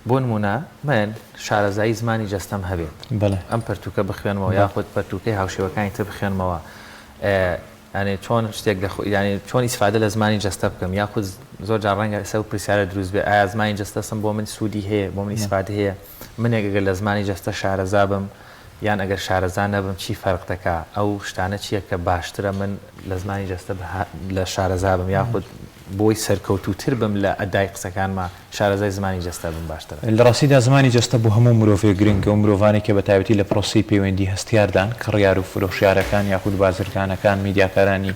بۆ نمونە من شارەزایی زمانی جەستەم هەبێت بەڵێ ئەم پەرتووکە بخوێنمەوە بەڵێ. یاخود پەرتووکەی هاوشێوەکانی تر بخوێنمەوە. یانی چۆن شتێک لە یانی چۆن ئیسفادە لە زمانی جەستە بکەم یاخود زۆر جار ڕەنگە ئێستا ئەو پرسیارە دروست بێ ئایا زمانی جەستەسم بۆ من سوودی هەیە بۆ من ئیسفادە هەیە منێک ئەگەر لە زمانی جەستە شارەزا بم یان ئەگەر شارەزا نەبم چی فەرق دەکا ئەو شتانە چییە کە باشترە من لە زمانی جەستە لە شارەزا بم یاخود بۆی سەرکەوتووتر بم لە ئەدای قسەکانما شارەزای زمانی جەستە بم باشترە. لە ڕاستیدا زمانی جەستە بۆ هەموو مرۆڤێک گرنگە و مرۆڤانێک کە بە تایبەتی لە پرۆسەی پەیوەندی هەستیاردان، کڕیار و فرۆشیارەکان یاخود بازرگانەکان، میدیاکارانی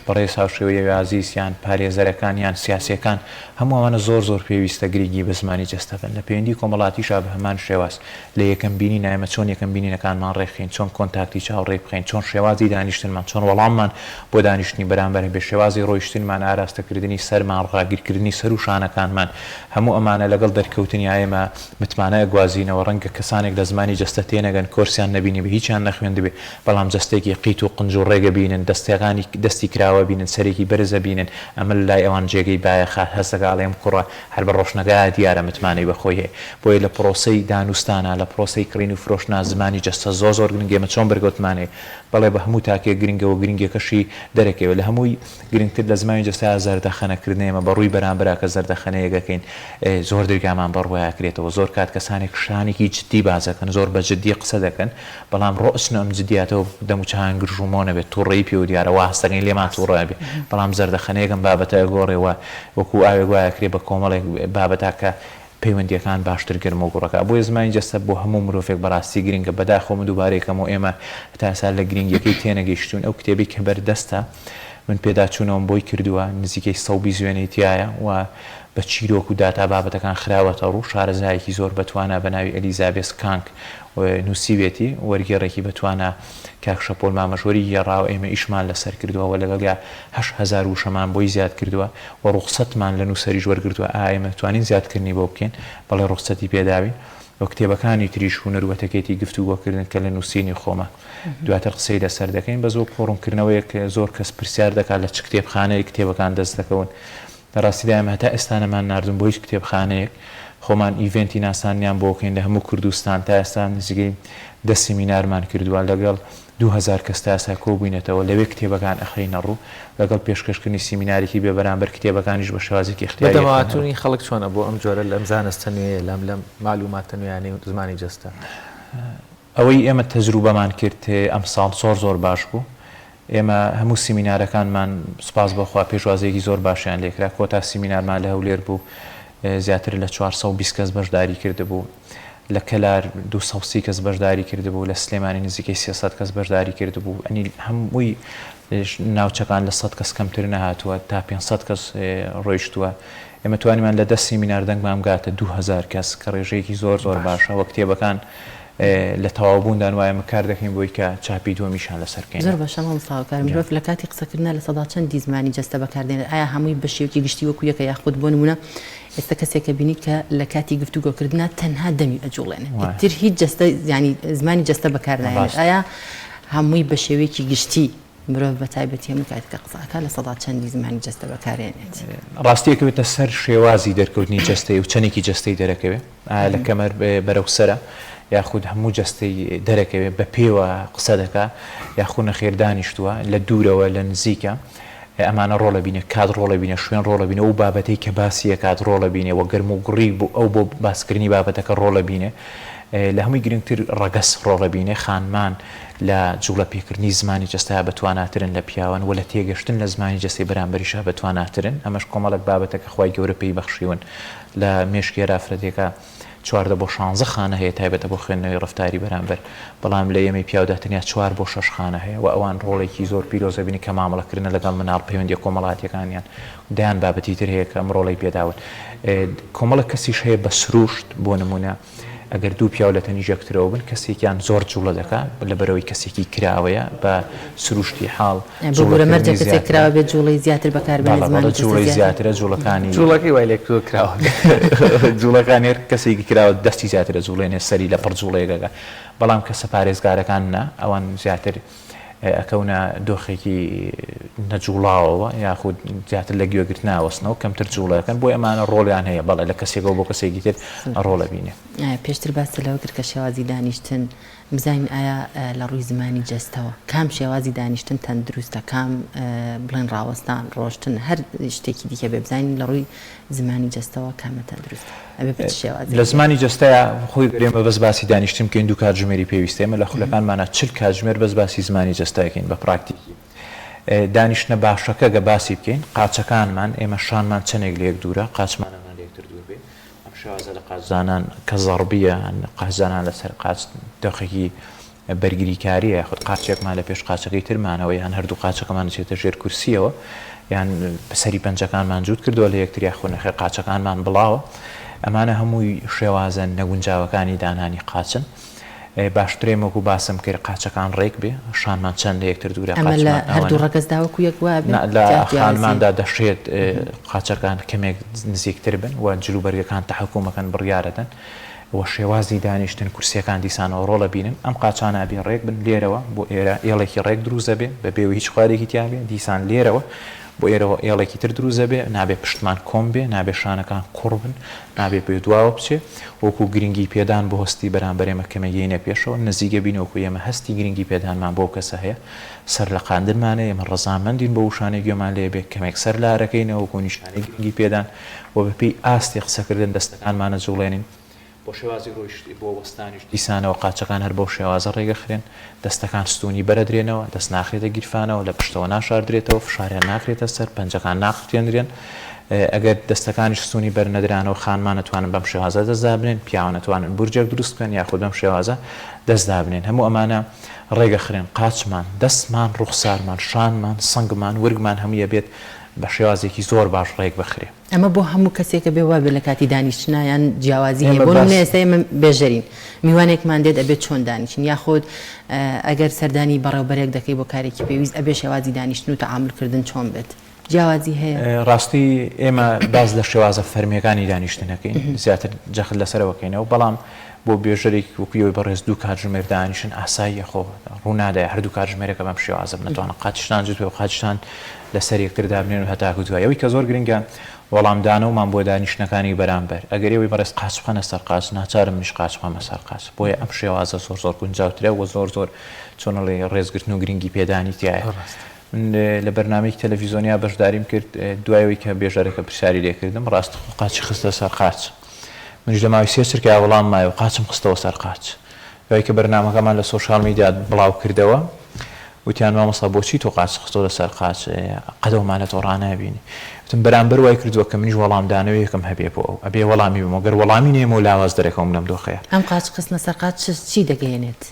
بەڕێز هاوشێوەی ئەوی ئازیز یان پارێزەرەکان یان سیاسیەکان، هەموو ئەوانە زۆر زۆر پێویستە گرنگی بە زمانی جەستە بەن. لە پەیوەندی کۆمەڵاتیشا بە هەمان شێواز. لە یەکەم بینینا ئێمە چۆن یەکەم بینینەکانمان ڕێکخەین، چۆن کۆنتاکتی چاو ڕێکبخەین، چۆن شێوازی دانیشتنمان، چۆن وەڵاممان بۆ دانیشتنی بەرامبەر هەبێ، شێوازی ڕۆیشتنمان، ئاراستەکردنی سەرمان، ڕاگیرکردنی سەر و شانەکانمان، هەموو ئەمانە لەگەڵ دەرکەوتنیا ئێمە متمانە ئەگوازینەوە، ڕەنگە کەسانێک لە زمانی جەستە تێنەگەن، کۆرسیان نەبینیبێ، هیچیان نەخوێندبێ، بەڵام جەستەیەکی قیت و قنج و ڕێک ئەبینن، دەستەکانی دەستی کراوە ئەبینن، سەرێکی بەرز ئەبینن، ئەمە لە لای ئەوان جێگەی بایەخە، هەست دەکا ئەڵێ ئەم کوڕە هەر بە ڕۆشنەگایە دیارە متمانەی بە خۆی هەیە. بۆیە لە پرۆسەی دانوستانا، لە پرۆسەی کڕین و فرۆشتنا زمانی جەستە زۆر زۆر گرنگە، ئێمە چۆن بەرکەوتمان هەیە؟ بەڵێ بە هەموو تاکێک گرنگە و گرنگیەکەشی دەرەکەوێ. لە هەمووی گرنگتر لە زمانی جەستەیا زەردەخەنە کردنە، ئێمە بە ڕووی بەرامبەرا کە زەردەخەنەیەک ئەکەین زۆر درگامان بە ڕوویا ئەکرێتەوە. زۆر کات کەسانێک شتانێکی جدی باس ئەکەن، زۆر بە جدی قسە دەکەن، بەڵام ڕۆچنە ئەم جدیاتەوە دەموچاویان گرژ و مۆن ئەبێت، توڕەیی پێوە دیارە، وا هەست دەکەین لێمان توڕە ئەبێ، بەڵام زەردەخەنەیەک ئەم بابەتە ئەگۆڕێ و وەکوو ئاوێک وایە ئەکرێ بە کۆمەڵێک بابەتا کە پەیوەندییەکان باشتر گەرم و گوڕ ئەکا. بۆیە زمانی جەستە بۆ هەموو مرۆڤێک بەڕاستی گرنگە. بەداخەوە من دووبارەی ئەکەمەوە ئێمە هەتا ئێستا لە گرنگییەکەی تێنەگەیشتووین. ئەو کتێبەی کە بەردەستە من پێداچوونەوەم بۆی کردووە نزیکەی 120 وێنەی تیایە و بە چیرۆک و داتا بابەتەکان خراوەتە ڕوو. شارەزایەکی زۆر بەتوانا بە ناوی ئەلیزابێس کانگ نووسیوێتی، وەرگێڕێکی بەتوانا کاک شەپۆل مامەش وەریگێڕاوە، ئێمە ئیشمان لەسەر کردووە و لەگەڵیا 8000 وشەمان بۆی زیاد کردووە و ڕوخسەتمان لە نووسەریش وەرگرتووە، ئایا ئێمە دەتوانین زیادکردنی بۆ بکەین؟ بەڵێ ڕوخسەتی پێداوین و کتێبەکانی تریش هونەر و ئەتەکێتی گفتوگۆکردن کە لە نووسینی خۆمە دواتر قسەی لەسەر دەکەین، بەس وەکو ڕوونکردنەوەیەک زۆر کەس پرسیار دەکات لە چ کتێبخانەیەک کتێبەکان دەست دەکەون؟ لە ڕاستیدا ئێمە هەتا ئێستا نەمان ناردوون بۆ هیچ کتێبخانەیەک، خۆمان ئیڤێنتی ناساندنیان بۆ کەین لە هەموو کوردستان، تا ئێستا نزیکەی دە سیمینارمان کردووە لەگەڵ 2000 کەس تا ئێستا کۆبووینەتەوە، لەوێ کتێبەکان ئەخەینە ڕوو، لەگەڵ پێشکەشکردنی سیمینارێکی بێ بەرامبەر کتێبەکانیش بە شێوازێکی ئیختیاری ئەخەینە ڕوو. بەدەمەوەهاتوونی خەڵک چۆنە بۆ ئەم جۆرە لەم زانستە نوێیە، لەم لەم مەعلوماتە نوێیانەی زمانی جەستە؟ ئەوەی ئێمە تەجروبەمان کرد ئەمساڵ زۆر زۆر باش بوو. ئێمە هەموو سیمینارەکانمان سوپاس بۆ خوا پێشوازییەکی زۆر باشیان لێکرا. کۆتا سیمینارمان لە هەولێر بوو زیاتر لە 420 کەس بەشداری کردبوو. لە کەلار 230 کەس بەشداری کردبوو، لە سلێمانی نزیکەی 300 کەس بەشداری کردبوو. ئەنی هەمووی ناوچەکان لە 100 کەس کەمتر نەهاتووە تا 500 کەس ڕۆیشتووە. ئێمە توانیمان لە دە سیمینار دەنگمان بگاتە 2000 کەس کە ڕێژەیەکی زۆر زۆر باشە و کتێبەکان لە تەواوبووندان و ئێمە کار دەکەین بۆی کە چاپی دووەمیشیان لەسەر بکەین. زۆر باشە مامۆستا هاوکار، مرۆڤ لە کاتی قسەکردنا لە سەدا چەندی زمانی جەستە بەکاردێنێت؟ ئایا هەمووی بە شێوەیەکی گشتی وەکو یەکە یاخود بۆ نموونە ئێستا کەسێکە بینی کە لە کاتی گفتوگۆکردنا تەنها دەمی ئەجوڵێنێت ئیتر هیچ جەستە یانی زمانی جەستە بەکارناهێنێت ئایا هەمووی بە شێوەیەکی گشتی مرۆڤ بە تایبەتی هەموو کاتێک کە قسە ئەکات لە سەدا چەندی زمانی جەستە بەکارێنێت؟ ڕاستی ئەکەوێتە سەر شێوازی دەرکەوتنی جەستەی و چەندێکی جەستەی دەرەکەوێ، ئایا لە کەمەر بەرەو سەرە یاخود هەموو جەستەی دەرەکەوێ، بە پێوە قسە دەکا یاخود نەخێر دانیشتووە، لە دوورەوە لە نزیکە، ئەمانە ڕۆڵ ئەبینێ، کات ڕۆڵ ئەبینێ، شوێن ڕۆڵ ئەبینێ، ئەو بابەتەی کە باسی ئەکات ڕۆڵ ئەبینێ و گەرموگوڕی بۆ ئەو بۆ باسکردنی بابەتەکە ڕۆڵ ئەبینێ. لە هەمووی گرنگتر ڕەگەز ڕۆڵ ئەبینێ، خانمان لە جوڵە پێکردنی زمانی جەستەیا بەتواناترن لە پیاوان و لە تێگەشتن لە زمانی جەستەی بەرامبەریشا بەتواناترن، ئەمەش کۆمەڵێک بابەتە کە خوای گەورە پێی بەخشیون لە مێشکی هەر ئافرەتێکا 14 بۆ شانزە خانە هەیە تایبەتە بۆ خوێندنەوەی ڕەفتاری بەرامبەر، بەڵام لە ئێمەی پیاودا تەنیا چوار بۆ شەش خانە هەیە و ئەوان ڕۆڵێکی زۆر پیرۆز ئەبینن کە مامەڵەکردنە لەگەڵ مناڵ، پەیوەندیە کۆمەڵاتیەکانیان و دەیان بابەتی تر هەیە کە ئەم ڕۆڵەی پێداون. کۆمەڵێک کەسیش هەیە بە سروشت بۆ نمونە ئەگەر دوو پیاو لە تەنیشت یەکترەوە بن کەسێکیان زۆر جوڵە دەکا لەبەرئەوەی کەسێکی کراوەیە بە سروشتی حاڵ ببورە مەرجە جوڵەکردنی کەسێک زیاترە. کراوە بێت جوڵەی زیاتر بەکار بێنێت بەڵێ زمانی بەڵێ جەستە جوڵەی زیاتر زیاترە جوڵەکانی جوڵەکەی وای لێکردووە کراوە بێت. جوڵەکانی هەر کەسێکی کراوە دەستی زیاتر ئەجوڵێنێ سەری لەپڕ جوڵەیەک ئەکا بەڵام کەسە پارێزگارەکان نا ئەوان زیاتر ئەکەونە دۆخێکی نەجوڵاوەوە یاخود زیاتر لە گوێگرتنا ئەوەستنەوە کەمتر جوڵە ئەکەن بۆیە ئەمانە ڕۆڵیان هەیە بەڵێ لە کەسێکەوە بۆ کەسێکی تر ڕۆڵ ئەبینێ. پێشتر باست لەوە کرد کە شێوازی دانیشتن. بزانین ئایا لە ڕووی زمانی جەستەوە کام شێوازی دانیشتن تەندروستە، کام بڵێن ڕاوەستان، ڕۆشتن، هەر شتێکی دیکە بێ بزانین لە ڕووی زمانی جەستەوە کامە تەندروستە، ئەبێ بە چ شێوازێک لە زمانی جەستەیا خۆی گەر ئێمە بەس باسی دانیشتن بکەین دوو کاتژمێری پێویستە، ئێمە لە خولەکانمانا 40 کاتژمێر بەس باسی زمانی جەستە ئەکەین بە پراکتیکی. دانیشتنە باشەکە گە باسی بکەین قاچەکانمان ئێمە شانمان چەنێک لە یەک دوورە قاچمانەمان لە یەکتر دوور بێ ئەم شێوازە لە قاچدانان کە زەڕبییە قاچدانان لەسەر قاچ دۆخێکی بەرگریکارییە یاخود قاچێکمان لە پێش قاچەکەی ترمانەوە یان هەردوو قاچەکەمان دەچێتە ژێر کورسییەوە یان سەری پەنجەکانمان جووت کردووە لە یەکتر یاخود نەخێر قاچەکانمان بڵاوە ئەمانە هەمووی شێوازە نەگونجاوەکانی دانانی قاچن. باشترە ئێمە وەکو باسم کرد قاچەکان ڕێک بێ شانمان چەند لە یەکتر دوورە ئەمە لە قاچمان هەردوو ئەوەنە ڕەگەزدا وەکو یەک وابێ نا لە جا جیاوازی خانماندا دەشێت قاچەکان کەمێک نزیکتر بن و جلوبەرگەکان تەحەکومەکەن بڕیارەدەن و شێوازی دانیشتن کورسیەکان دیسانەوە ڕۆڵ ئەبینن ئەم قاچانە ئەبێ ڕێک بن لێرەوە بۆ ئێرە ئێڵێکی ڕێک دروست ئەبێ بە بێ هیچ خوارێکی تیا بێ دیسان لێرەوە بۆ ئێرەوە ئێڵێکی تر دروست ئەبێ نابێ پشتمان کۆم بێ نابێ شانەکان کوڕ بن نابێ بێ دواوە بچێ وەکو گرنگی پێدان بۆ هەستی بەرامبەر ئێمە کەمێک یەینە پێشەوە، نزیک ئەبین وەکو ئێمە هەستی گرنگی پێدانمان بەو کەسە هەیە، سەر لەقاندنمان هەیە، ئێمە ڕەزامەندین بەو وشانەی گوێمان لێ بێ، کەمێک سەر لارەکەینەوە وەکو نیشانەی گرنگی پێدان و بەپێی ئاستی قسەکردن دەستەکانمان ئەجوڵێنین. بۆ شێوازی ڕۆیشت بۆ وەستانیش دیسانەوە قاچەکان هەر بەو شێوازە ڕێگەخرێن، دەستەکان ستوونی بەرەدرێنەوە، دەست ناخرێتە گیرفانەوە، لە پشتەوە ناشاردرێتەوە، فشاریان ناکرێتە سەر، پەنجەکان ناقرتێنرێن، ئەگەر دەستەکانیش ستوونی بەرنەدرانەوە خانمان ئەتوانن بەم شێوازە دەست دابنێن، پیاوان ئەتوانن بورجێک دروست بکەن یاخود بەم شێوازە دەست دابنێن، هەموو ئەمانە ڕێگەخرێن، قاچمان، دەستمان، ڕوخسارمان، شانمان، سنگمان، ورگمان هەمووی ئەبێت بە شێوازێکی زۆر باش ڕێکبخرێ. ئەمە بۆ هەموو کەسێکە بێ وابێ لە کاتی دانیشتنا یان جیاوازی هەیە بۆ نمونە ئێستا ئێمە بێژەرین میوانێکمان دێت ئەبێت چۆن دانیشین یاخود ئەگەر سەردانی بەڕێوبەرێک دەکەی بۆ کارێکی پێویست ئەبێ شێوازی دانیشتن و تەعامول کردن چۆن بێت جیاوازی هەیە؟ ڕاستی ئێمە باس لە شێوازە فەرمیەکانی دانیشتن ئەکەین زیاتر جەخت لەسەرەوە کەینەوە بەڵام بۆ بێژەرێکی وەکو ئەوی بەڕێز دوو کاتژمێر دانیشن ئاساییە خۆ ڕوونادایە هەردوو کاتژمێرەکە بەم شێوازە بن نەتوانن قاچشتان جوت بێ و قاچشتان لەسەر یەکتر دابنێن و هەتاکو دوایی. ئەوەی کە زۆر گرنگە وەڵامدانەومان بۆ دانیشتنەکانی بەرامبەر. ئەگەر ئێوەی بەڕێز قاچ بخەنە سەر قاچ، ناچارم منیش قاچ بخەمە سەر قاچ. بۆیە ئەم شێوازە زۆر زۆر گونجاوترە و زۆر زۆر چۆن ئەڵێی ڕێزگرتن و گرنگی پێدانی تیایە. من لە بەرنامەیەکی تەلەفیزۆنیا بەشداریم کرد، دوای ئەوەی کە بێژەرەکە پرسیاری لێ کردم، ڕاستەوخۆ قاچی خستە سەر قاچ. منیش لە ماوەی سێ چرکەیا وەڵام مایەوە، قاچم خستەوە سەر قاچ. دوای کە بەرنامەکەمان لە سۆشیال میدیا بڵاو کردەوە، وتیان مامۆستا بۆچی تۆ قاچت خستۆتە سەر قاچ قەت ئەومان لە تۆ ڕانابینی وتم بەرامبەر وای کردووە کە منیش وەڵامدانەوەیەکم هەبێ بۆ ئەو ئەبێ وەڵامی بمەوە گەر وەڵامی نەیەمەوە لاواز دەرەکەوم لەم دۆخەیا. ئەم قاچ خستنە سەر قاچ چی دەگەیەنێت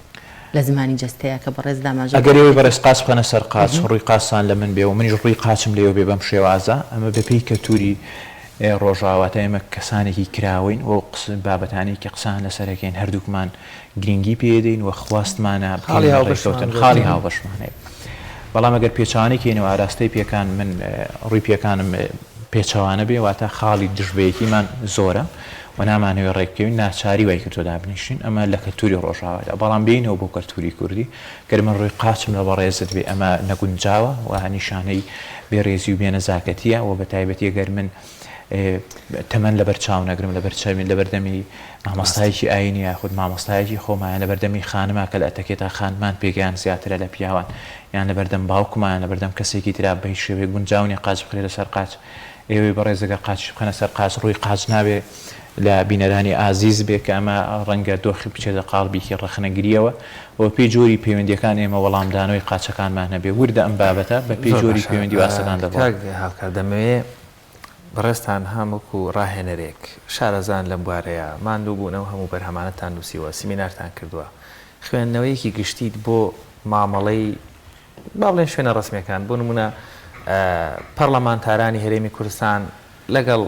لە زمانی جەستەیا کە بەڕێز ئاماژەی ئەگەر ئێوەی بەڕێز قاچ بخەنە سەر قاچ ڕووی قاچتان لە من بێ و منیش ڕووی قاچم لێوە بێ بەم شێوازە ئەمە بەپێی کەلتوری ڕۆژاوا تا ئێمە کەسانێکی کراوەین و بابەتانەی کە قسەیان لەسەر ئەکەین هەردووکمان گرینگی پێ دەین و خواستمانە خاڵی بکەوینە هاوبەشمان ڕێککەوتن زۆرترە. خاڵی هاوبەشمان هەیە بەڵام ئەگەر پێچەوانەی کەینەوە ئاراستەی پێکان من ڕووی پێکانم پێچەوانە بێ واتە خاڵی دژ بەیەکیمان زۆرە و نامانەوێ ڕێک بکەوین ناچاری وای کردووە دابنیشین ئەمە لە کەلتوری ڕۆژاوادا بەڵام بێینەوە بۆ کەلتوری کوردی گەر من ڕووی قاچم لە بەڕێزت بێ ئەمە نەگونجاوە و نیشانەی بێڕێزی و بێنەزاکەتییە و بەتایبەتی گەر من تەمەن لەبەر چاو نەگرم لەبەر چاوی لەبەردەمی مامۆستایەکی ئایینی یاخود مامۆستایەکی خۆمان یان لەبەردەمی خانما کە لە ئەتەکێتا خانمان پێگەیان زیاترە لە پیاوان یان لەبەردەم باوکمان یان لەبەردەم کەسێکی ترا بە هیچ شێوەیەک گونجاو نیە قاچ بخرێتە سەر قاچ ئێوەی بەڕێز ئەگەر قاچیش بخەنە سەر قاچ ڕووی قاچ نابێ لە بینەرانی ئازیز بێ کە ئەمە ڕەنگە دۆخی بچێتە قاڵبێکی ڕەخنەگرییەوە و بە پێی جۆری پەیوەندییەکان ئێمە وەڵامدانەوەی قاچەکانمان هەبێ وردە ئەم بابەتە بە پێی زۆر جۆری باشە پەیوەندی و ئاستەکان دەگۆڕێ. کاک هاوکار دەمەوێ بەڕێزتان هەم وەکو ڕاهێنەرێک شارەزان لەم بوارەیا ماندوو بوون ئەو هەموو بەرهەمانەتان نووسیوە سیمینارتان کردووە خوێندنەوەیەکی گشتیت بۆ مامەڵەی با بڵێن شوێنە ڕەسمیەکان بۆ نموونە پەڕلەمانتارانی هەرێمی کوردستان لەگەڵ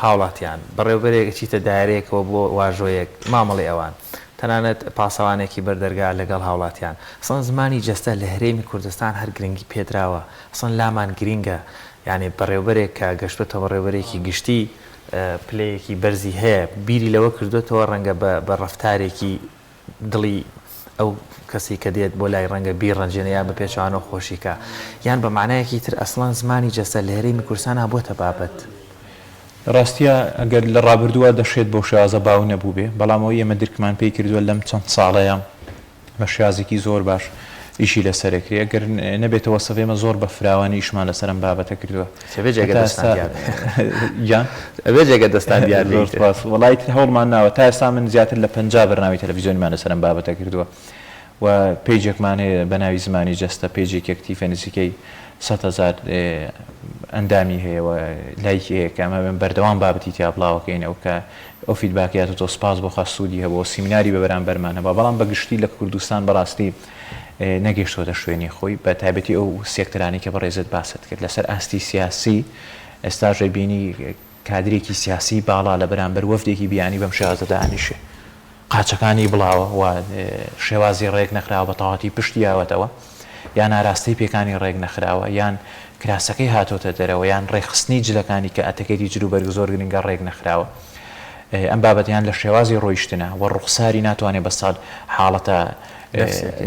هاوڵاتیان، بەڕێوبەرێک ئەچیتە دایرەیەکەوە بۆ واژۆیەک، مامەڵەی ئەوان، تەنانەت پاسەوانێکی بەر دەرگا لەگەڵ هاوڵاتیان. ئەسڵەن زمانی جەستە لە هەرێمی کوردستان هەر گرنگی پێدراوە، ئەسڵەن لامان گرینگە، یانی بەڕێوبەرێک کە گەشتۆتە بەڕێوبەرێکی گشتی پلەیەکی بەرزی هەیە، بیری لەوە کردۆتەوە ڕەنگە بە ڕەفتارێکی دڵی ئەو کەسەی کە دێت بۆ لای ڕەنگە بیڕەنجێنێ یان بە پێچەوانەوە خۆشی کا یان بە مانایەکی تر ئەسڵەن زمانی جەستە لە هەرێمی کوردستانا بۆتە بابەت. لە ڕاستیا ئەگەر لە ڕابردووا دەشێت بەو شێوازە باو نەبووبێ، بەڵام ئەوەی ئێمە درکمان پێی کردووە لەم چەند ساڵەیا. بە شێوازێکی زۆر باش ئیشی لەسەر ئەکرێ گەر نەبێتە وەسف ئێمە زۆر بە فراوانی ئیشمان لەسەر ئەم بابەتە کردووە ئەبێ جێگە هەتا دەستان ئێستا دیار بێ گیان ئەبێ جێگە دەستان دیار بێ زۆر ئیتر. سپاس وەڵا ئیتر هەوڵمان ناوە تا ئێستا من زیاتر لە 50 بەرنامەی تەلەفیزیۆنیمان لەسەر ئەم بابەتە کردووە و پەیجێکمان هەیە بە ناوی زمانی جەستە پەیجێکی ئەکتیفە نزیکەی 100,000 ئەندامی هەیە و لایکی هەیە کە ئەمە بەردەوام بابەتی تیا بڵاوەکەینەوە کە ئەو feedback ە هاتۆتەوە سپاس بۆ خوا سوودی هەبووە سیمیناری بە بەرامبەرمان هەبووە بەڵام بە گشتی لە کوردستان بەڕاستی نەگەیشتۆتە شوێنی خۆی بە تایبەتی ئەو سێکتەرانەی کە بەڕێزت باست کرد لەسەر ئاستی سیاسی ئێستاش ئەبینی کادرێکی سیاسی باڵا لە بەرامبەر وەفدێکی بیانی بەم شێوازە دائەنیشێ قاچەکانی بڵاوە و شێوازی ڕێک نەخراوە بە تەواوەتی پشتی یاوەتەوە یان ئاراستەی پێکانی ڕێک نەخراوە یان کراسەکەی هاتۆتە دەرەوە یان ڕێکخستنی جلەکانی کە ئەتەکێتی جلوبەرگ زۆر گرنگە ڕێک نەخراوە ئەم بابەتیان لە شێوازی ڕۆیشتنە و ڕوخساری ناتوانێت بەسەر حاڵەتە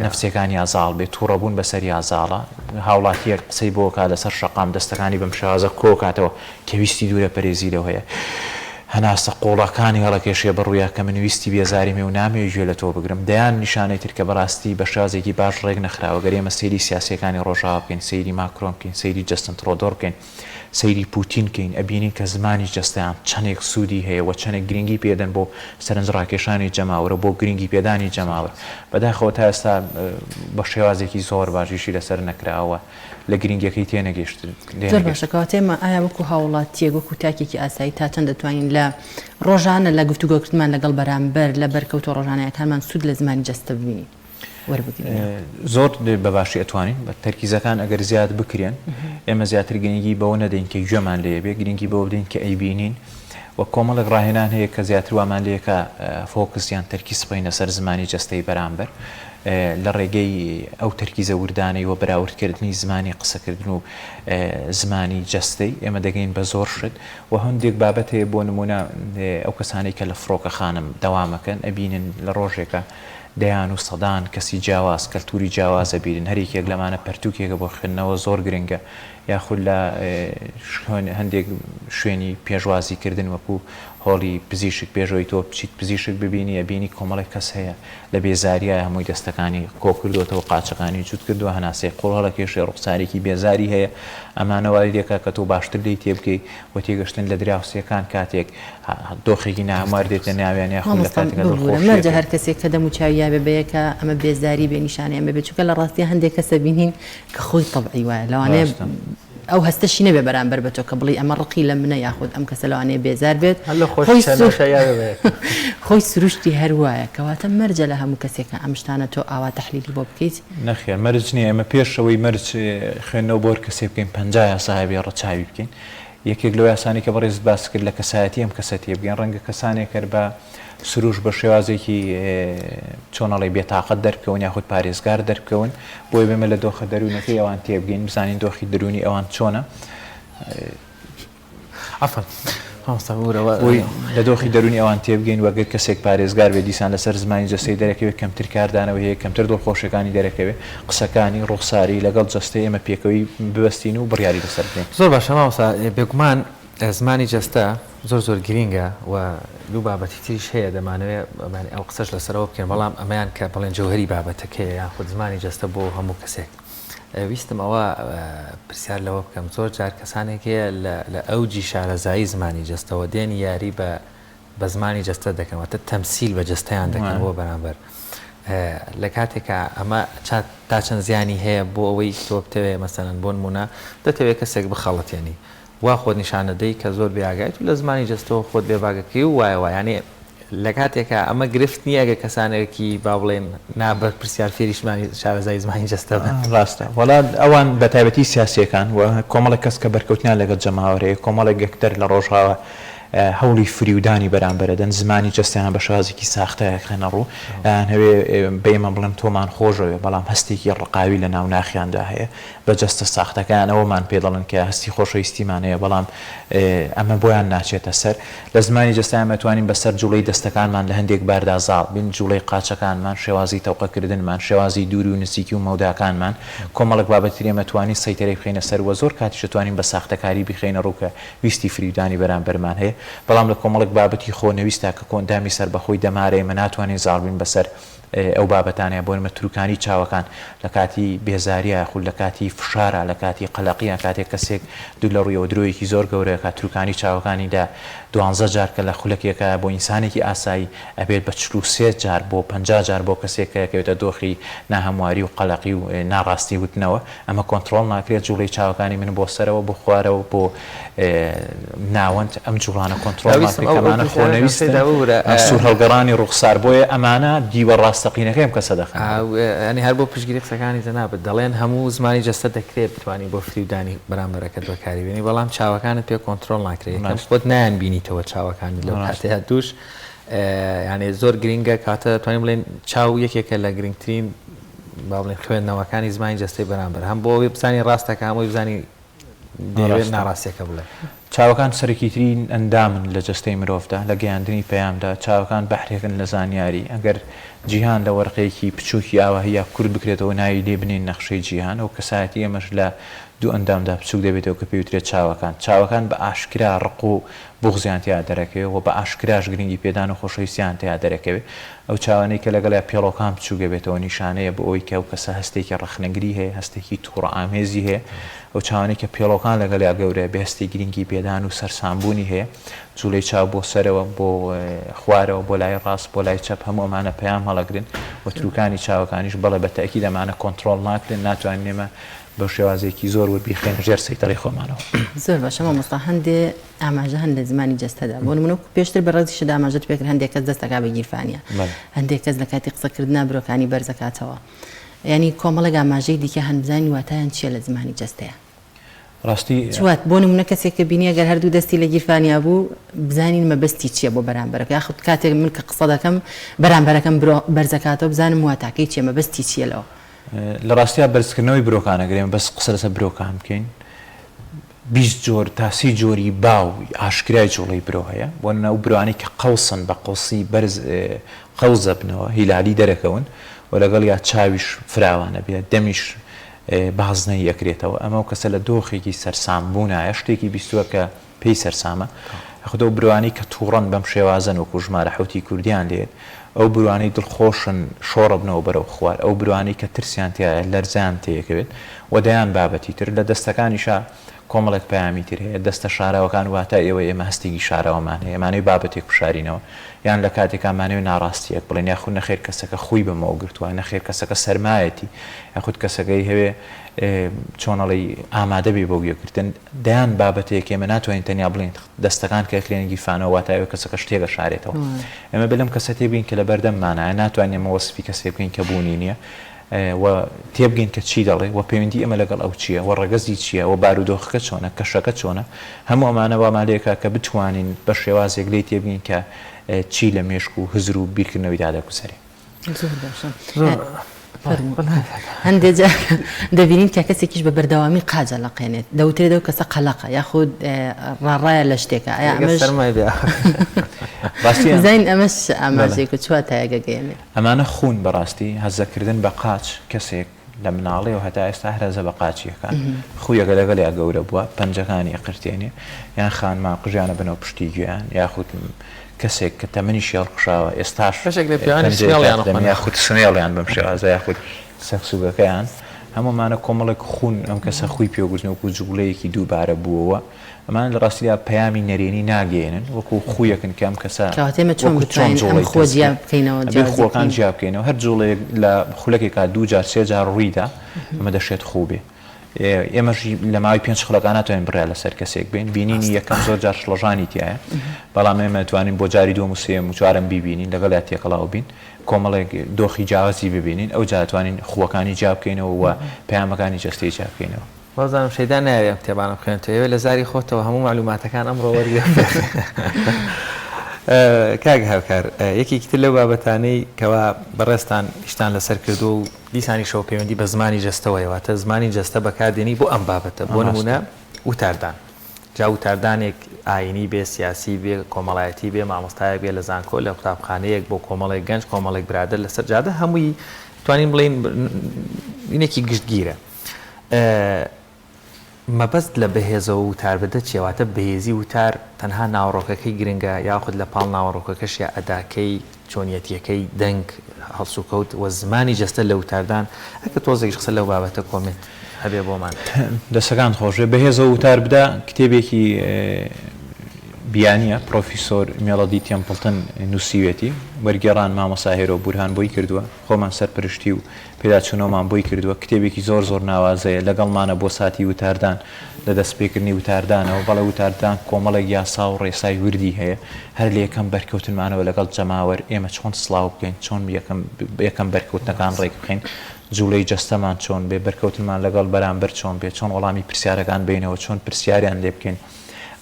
نەفسیەکانیا زاڵ بێت، توڕەبوون بەسەریا زاڵە، هاوڵاتیەک قسەی بۆ کا لەسەر شەقام دەستەکانی بەم شێوازە کۆکاتەوە کە ویستی دوورە پەرێزی لەو هەیە، هەناسە قوڵەکانی هەڵەکێشێ بە ڕوویا کە من ویستی بێزاریم هەیە و نامەوێ گوێ لە تۆ بگرم، دەیان نیشانەی تر کە بەڕاستی بە شێوازێکی باش ڕێک نەخراوە، گەر ئێمە سەیری سیاسیەکانی ڕۆژئاوا بکەین، سەیری ماکرۆن بکەین، سەیری جەستن ترۆدۆر بکەین، سەیری پوتین کەین ئەبینین کە زمانی جەستەیان چەنێک سوودی هەیە و چەنێک گرنگی پێدەن بۆ سەرنجڕاکێشانی جەماوەر و بۆ گرنگی پێدانی جەماوەر. بەداخەوە تا ئێستا بە شێوازێکی زۆر باش ئیشی لەسەر نەکراوە و لە گرنگیەکەی تێنەگەیشت زۆر باشە کەواتە ئێمە ئایا وەکو هاوڵاتیەک وەکو تاکێکی ئاسایی تا چەند دەتوانین لە ڕۆژانە لە گفتوگۆکردنمان لەگەڵ بەرامبەر لە بەرکەوتە ڕۆژانەیەکانمان سوود لە زمانی جەستە ببینین؟ وەربگرین. زۆر بە باشی ئەتوانین بە تەرکیزەکان ئەگەر زیاد بکرێن ئێمە زیاتر گرنگی بەوە نەدەین کە گوێمان لێ بێ گرنگی بەوە بدەین کە ئەیبینین و کۆمەڵێک ڕاهێنان هەیە کە زیاتر وامان لێکە focus یان تەرکیز بخەینە سەر زمانی جەستەی بەرامبەر لە ڕێگەی ئەو تەرکیزە وردانەی و بەراوردکردنی زمانی قسەکردن و زمانی جەستەی ئێمە دەگەین بە زۆر شت و هەندێک بابەت هەیە بۆ نمونە ئەو کەسانەی کە لە فڕۆکەخانەم دەوامەکەن ئەبینن لە ڕۆژێکە دەیان و سەدان کەسی جیاواز، کەلتوری جیاواز ئەبینن، هەر یەکێک لەمانە پەرتوکێکە بۆ خوێندنەوە زۆر گرنگە، یاخود لە هەندێک شوێنی پێشوازی کردن وەکو هۆڵی پزیشک پێش ئەوەی تۆ بچیت پزیشک ببینی ئەبینی کۆمەڵێک کەس هەیە لە بێزاریایە هەمووی دەستەکانی کۆکردۆتەوە قاچەکانی جوت کردووە هەناسەی قوڵ هەڵەکێشێ ڕوخسارێکی بێزاری هەیە ئەمانە وای لێکا کە تۆ باشتر لێی تێبگەی و تێگەشتن لە دراوسێکان کاتێک دۆخێکی ناهەموار دێتە ناویان یاخود لە مامۆستا کاتێکا ببورە مەرجە دڵخۆشیەکەی. هەر کەسێک کە دەم و چاوی یابێ بەیەکە ئەمە بێزاری بێ نیشانەی ئەمە بێ چونکە لە ڕاستیا هەندێک کەس ئەبینین کە خۆی تەبعی وایە لەوانەیە ڕاستە. ئەو هەستەشی نەبێ بەرامبەر بە تۆ کە بڵێی ئەمە ڕقی لە منە یاخود ئەم کەسە لەوانەیە بێزار بێت هەر لە خۆش خۆی سرو چەناشە یاوێ بەیەکە. خۆی سروشتی هەر وایە کەواتە مەرجە لە هەموو کەسێکا ئەم شتانە تۆ ئاوا تەحلیلی بۆ بکەیت. نەخێر مەرج نییە ئێمە پێش ئەوەی مەرج خوێندنەوە بۆ هەر کەسێ بکەین 50 یاسا هەبێ ڕەچاوی بکەین یەکێک لەو یاسانەی کە بەڕێزت باست کرد لە کەسایەتی ئەم کەسە تێبگەین، ڕەنگە کەسانێک هەر بە سروش بە شێوازێکی چۆن ئەڵێی بێتاقەت دەربکەون یاخود پارێزگار دەربکەون، بۆیە ئێمە لە دۆخە دەروونەکەی ئەوان تێبگەین بزانین دۆخی دەروونی ئەوان چۆنە. عەفوەن مامۆستا ببورەوە. بۆی لە دۆخی دەروونی ئەوان تێبگەین و گەر کەسێک پارێزگار بێت دیسان لەسەر زمانی جەستەی دەرەکەوێت کەمتر کاردانەوەی هەیە کەمتر دڵخۆشیەکانی دەرەکەوێت قسەکانی، ڕوخساری، لەگەڵ جەستەی ئێمە پێکەوەی ببەستین و بڕیاری لەسەر بدەین. زۆر باشە مامۆستا بێگومان زمانی جەستە زۆر زۆر گرینگە و دوو بابەتی تریش هەیە دەمانەوێ ئەو قسەش لەسەرەوە بکەین بەڵام ئەمەیان کە بڵێن جەوهەری بابەتەکەیە یاخود زمانی جەستە بۆ هەموو کەسێک ویستم ئەوە پرسیار لەوە بکەم زۆر جار کەسانێک هەیە لە ئەوجی شارەزایی زمانی جەستەوە دێن یاری بە بە زمانی جەستە دەکەن واتە تەمسیل بە جەستەیان دەکەن بۆ بەرامبەر لە کاتێکا ئەمە تا چەند زیانی هەیە بۆ ئەوەی تۆ بتەوێ مەسەلەن بۆ نمونە دەتەوێ کەسێک بخەڵەتێنی وا خۆت نیشانەدەی کە زۆر بێئاگایت و لە زمانی جەستەوە خۆت بێباگەکەی و وایە وایە یانی لە کاتێکا ئەمە گرفت نییە ئەگەر کەسانێکی با بڵێن نا بەرپرسیار فێری زمانی شارەزای زمانی جەستە بن. ڕاستە وەڵا ئەوان بە تایبەتی سیاسییەکان و کۆمەڵێک کەس کە بەرکەوتنیان لەگەڵ جەماوەر هەیە کۆمەڵێک ئەکتەر لە ڕۆژئاوا هەوڵی فریودانی بەرامبەر ئەدەن، زمانی جەستەیان بە شێوازێکی ساختە ئەخەنە ڕوو، ئەیانهەوێ بە ئێمە بڵێن تۆمان خۆشەوێ، بەڵام هەستێکی ڕقاوی لە ناو ناخیاندا هەیە، بە جەستە ساختەکەیان ئەوەمان پێ دەڵێن کە هەستی خۆشەویستیمان هەیە، بەڵام ئەمە بۆیان ناچێتە سەر. لە زمانی جەستە ئێمە ئەتوانین بەسەر جوڵەی دەستەکانمان لە هەندێک باردا زاڵ بین، جوڵەی قاچەکانمان، شێوازی تەوقەکردنمان، شێوازی دووری و نزیکی و مەوداکانمان، کۆمەڵێک بابەتی تر ئێمە ئەتوانین سەیتەرەی بخەینە سەر و زۆر کاتیش ئەتوانین بە ساختەکاری بیخەینە ڕوو کە ویستی فریودانی بەرامبەرمان هەیە. بەڵام لە کۆمەڵێک بابەتی خۆنەویستا کە کۆئەندامی سەربەخۆی دەمارە ئێمە ناتوانین زاڵ بین بەسەر ئەو بابەتانەیە بۆ نمە تروکانی چاوەکان لە کاتی بێزاریا یاخود لە کاتی فشارا لە کاتی قەلەقیا کاتێک کەسێک دوور لە ڕوویەوە درۆیەکی زۆر گەورە ئەکات تروکانی چاوەکانی لە دوانزە جار کە لە خولەکێکا بۆ ئینسانێکی ئاسایی ئەبێت بە 43 جار بۆ 50 جار بۆ کەسێک کە ئەکەوێتە دۆخی ناهەمواری و قەلەقی و ناڕاستی وتنەوە ئەمە کۆنتڕۆڵ ناکرێت جوڵەی چاوەکانی من بۆ سەرەوە بۆ خوارەوە بۆ ناوەند ئەم جوڵانە کۆنتڕۆڵ ناکرێت کە ئەمانە خۆنەویستن سوور هەڵگەڕانی ڕوخسار بۆیە ئەمانە دیوە ڕاستەقینەکەی ئەم کەسە دەخەنە ڕوو. یانی هەر بۆ پشتگیری قسەکانی جەنابت دەڵێن هەموو زمانی جەستە دەکرێت بتوانی بۆ فریودانی بەرامبەرەکەت بەکاری بێنی بەڵام چاوەکانت پێ کۆنترۆڵ ناکرێت یەکەم خۆت نایان بینیتەوە چاوەکانت لەو کاتەیا دووش یانی زۆر گرینگە کاتە توانین بڵێن چاو یەکێکە لە گرنگترین با بڵێین خوێندنەوەکانی زمانی جەستەی بەرامبەر هەم بۆ ئەوەی بزانی ڕاستەکە هەم ئەوەی بزانی دەیەوێت ناڕاستیەکە بڵێ. چاوەکان سەرەکیترین ئەندامن لە جەستەی مرۆڤدا لە گەیاندنی پەیامدا، چاوەکان بەحرێکن لە زانیاری، ئەگەر جیهان لە وەرقەیەکی بچووکی ئاواهییا کورت بکرێتەوە ناوی لێ بنێین نەخشەی جیهان، ئەو کەسایەتی ئێمەش لە دوو ئەندامدا بچووک دەبێتەوە کە پێی وترێت چاوەکان. چاوەکان بە ئاشکرا ڕق و بوغزیان تیا دەرەکەوێ و بە ئاشکراش گرنگی پێدان و خۆشەویستیان تیا دەرەکەوێ. ئەو چاوانەی کە لەگەڵیا پێڵۆکان بچووکەبێتەوە نیشانەیە بۆ ئەوەی کە ئەو کەسە هەستێکی ڕەخنەگری هەیە، هەستێکی تووڕەئامێزی هەیە. ئەو چاوانەی کە پێڵۆکان لەگەڵیا گەورەیە بێ هەستی گرنگی پێدان و سەرسامبوونی هەیە. جوڵەی چاو بۆ سەرەوە، بۆ خوارەوە، بۆ لای ڕاست، بۆ لای چەپ هەموو ئەمانە پەیام هەڵەگرن و تروکانی چاوەکانیش بەڵێ بە تەئکید ئەمانە کۆنتڕۆڵ ناکرێن، ناتوانین ئێمە بەو شێوازێکی زۆر ورد بیخەینە ژێر سەیتەرەی خۆمانەوە. زۆر باشە مامۆستا هەندێ ئاماژە هەن لە زمانی جەستەدا بۆ نمونە وەکو پێشتر بەڕێزیشت ئاماژەت پێکرد هەندێک کەس دەست ئەکا بە گیرفانیا هەندێک کەس لە کاتی قسەکردنا برۆکانی بەرزەکاتەوە یانی کۆمەڵێک ئاماژەی دیکە هەن بزانین واتایان چییە لە زمانی جەستەیا. ڕاستی. چ وات بۆ نمونە کەسێک کە بینی ئەگەر هەردوو دەستی لە گیرفانیا بوو بزانین مەبەستی چییە بۆ بەرامبەرەکە یاخود کاتێک من کە قسە دەکەم بەرامبەرەکەم برۆ بەرزەکاتەوە بزانم واتاکەی چییە مەبەستی چییە لەوە. لە ڕاستیا بەرزکردنەوەی برۆکان ئەگەر ئێمە بەس قسە لەسەر برۆکان بکەین 20 جۆر تا 30 جۆری باو ئاشکرای جوڵەی برۆ هەیە بۆ نمونە ئەو برۆانەی کە قەوسن بە قەوسی بەرز قەوس دەبنەوە هیلالی دەرەکەون و لەگەڵیا چاویش فراوانە بێت دەمیش بازنەیی ئەکرێتەوە ئەمە ئەو کەسە لە دۆخێکی سەرسام بوونایە شتێکی بیستووە کە پێی سەرسامە یاخود ئەو برۆانەی کە توڕەن بەم شێوازەن وەکو ژمارە حەوتی کوردیان لێت ئەو برۆانەی دڵخۆشن شۆڕەبنەوە بەرەو خوار ئەو برۆانەی کە ترسیان تیایە لەرزەیان تێیەکەوێت و دەیان بابەتی تر لە دەستەکانیشا کۆمەڵێک پەیامی تر هەیە دەستە شاراوەکان واتە ئێوە ئێمە هەستێکی شاراوەمان هەیە ئەمانەوێ بابەتێک بشارینەوە یان لە کاتێکا ئەمانەوێ ناڕاستیەک بڵێن یاخود نەخێر کەسەکە خووی بەمەوە گرتووە نەخێر کەسەکە سەرمایەتی یاخود کەسەکەی هەوێ چۆن ئەڵێی ئامادە بێ بۆ گوێگرتن دەیان بابەتەیە کە ئێمە ناتوانین تەنیا بڵێین دەستەکان کە ئەکرێنە گیرفانەوە واتای ئەوەیە کەسەکە شتێک ئەشارێتەوە ئێمە بێ لەم کەسە تێبگەین کە لەبەردەممانایە ناتوانین ئێمە وەسفی کەسێک بکەین کە بوونی نییە و تێبگەین کە چی دەڵێ و پەیوەندی ئێمە لەگەڵ ئەو چییە و ڕەگەزی چییە و بارودۆخەکە چۆنە کەشەکە چۆنە هەموو ئەمانە وامان لێکا کە بتوانین بە شێوازێک لێی تێبگەین کە چی لە مێشک و هزر و بیرکردنەوەیدا دەگوزەرێ. زۆر باشە هەندێک جار دەبینین کە کەسێکیش بە بەردەوامی قاجە لەقێنێت دەوترێت ئەو کەسە قەلەقە یاخود ڕاڕایە لە شتێکە ئایا ئەمەش زین ئەمەش ئاماژێک و چوار تایەگە گەیەنێت ئەمانە خوون بەڕاستی هەزەکردن بە قاچ کەسێک لە مناڵیەوە هەتا ئێستا هەر هەزە بە قاچی ئەکات خویەکە لەگەڵیا گەورە بووە پەنجەکانی ئەقرتێنێ یان خانمان قژیان ئەبەنەوە پشتی گوێیان یاخود کەسێک کە تەمەنیشی هەڵکشاوە ئێستاش بەشێک لە پیاوانی پەنجەی سمێڵیان ئەخۆن ئەقرتێنێ یاخود سمێڵیان بەم شێوازە یاخود سەکسوکەکەیان هەموو ئەمانە کۆمەڵێک خوون ئەم کەسە خووی پێگرتن وەکو جوڵەیەکی دووبارە بووەوە ئەمانە لە ڕاستیدا پەیامی نەرێنی ناگەیەنن، وەکو خوویەکن کە ئەم کەسە کەواتە ئێمە چۆن وەکو چۆن بتوانین ئەم جوڵەی خووە جیا دەستکرد بکەینەوە، ئەبێ جیاوازی خووەکان بکەین؟ جیا بکەینەوە، هەر جوڵەیەک لە خولەکێکا دوو جار سێ جار ڕوویدا ئەمە دەشێت خوو بێ. ئێمەش لە ماوەی پێنج خولەکا ناتوانین بڕیار لەسەر کەسێک بەین، بینینی ڕاستە. یەکەم زۆر جار شڵەژانی تیایە، بەڵام ئێمە ئەتوانین بۆ جاری دووەم و سێیەم و چوارەم بیبینین، لەگەڵیا تێکەڵاو بین، کۆمەڵێک دۆخی جیاوازی ببینین، ئەوجا ئەتوانین خووەکانی جیا بکەینەوە و پەیامەکانی جەستەی جیا بکەینەوە. وابزانم شەیدا نایەوێ ئەم کتێبانە بخوێنێتەوە ئەیەوێ لە زاری خۆتەوە هەموو مەعلوماتەکان ئەمڕۆ وەرگرێ کاک هاوکار یەکێکی تر لەو بابەتانەی کەوا بەڕێزتان ئیشتان لەسەر کردووە و دیسانیشەوە پەیوەندی بە زمانی جەستەوە هەیە واتە زمانی جەستە بەکاردێنی بۆ ئەم بابەتە بۆ نموونە وتاردان جا وتاردانێک ئاینی بێ سیاسی بێ کۆمەڵایەتی بێ مامۆستایەک بێ لە زانکۆ لە قوتابخانەیەک بۆ کۆمەڵێک گەنج کۆمەڵێک برادەر لەسەر جادە هەمووی توانین بڵێین ینێکی گشتگیرە. مەبەست لە بەهێزەوە وتار بدە چیە؟ واتە بەهێزی وتار تەنها ناوەڕۆکەکەی گرنگە یاخود لە پاڵ ناوەڕۆکەکەشیا ئەداکەی، چۆنیەتیەکەی، دەنگ، هەڵسوکەوت و زمانی جەستە لە وتاردان، ئەگەر تۆزێکیش قسە لەو بابەتە کۆمێنت هەبێ بۆمان. دەستەکانت خۆش بێ. بەهێزەوە وتار بدە کتێبێکی بیانیە پرۆفیسۆر مێڵۆدی تێمپڵتن نووسیوێتی، وەرگێڕان مامۆستا هێرۆ بورهان بۆی کردووە، خۆمان سەرپەرشتی و پێداچوونەوەمان بۆی کردووە، کتێبێکی زۆر زۆر ناوازەیە، لەگەڵمانە بۆ ساتی وتاردان، لە دەستپێکردنی وتاردانەوە، بەڵێ وتاردان کۆمەڵێک یاسا و ڕێسای وردی هەیە، هەر لە یەکەم بەرکەوتنمانەوە لەگەڵ جەماوەر، ئێمە چۆن سڵاو بکەین، چۆن یەکەم یەکەم بەرکەوتنەکان ڕێکبخەین، جوڵەی جەستەمان چۆن بێ، بەرکەوتنمان لەگەڵ بەرامبەر چۆن بێ، چۆن وەڵامی پرسیارەکان بەینەوە، چۆن پرسیاریان لێ بکەین،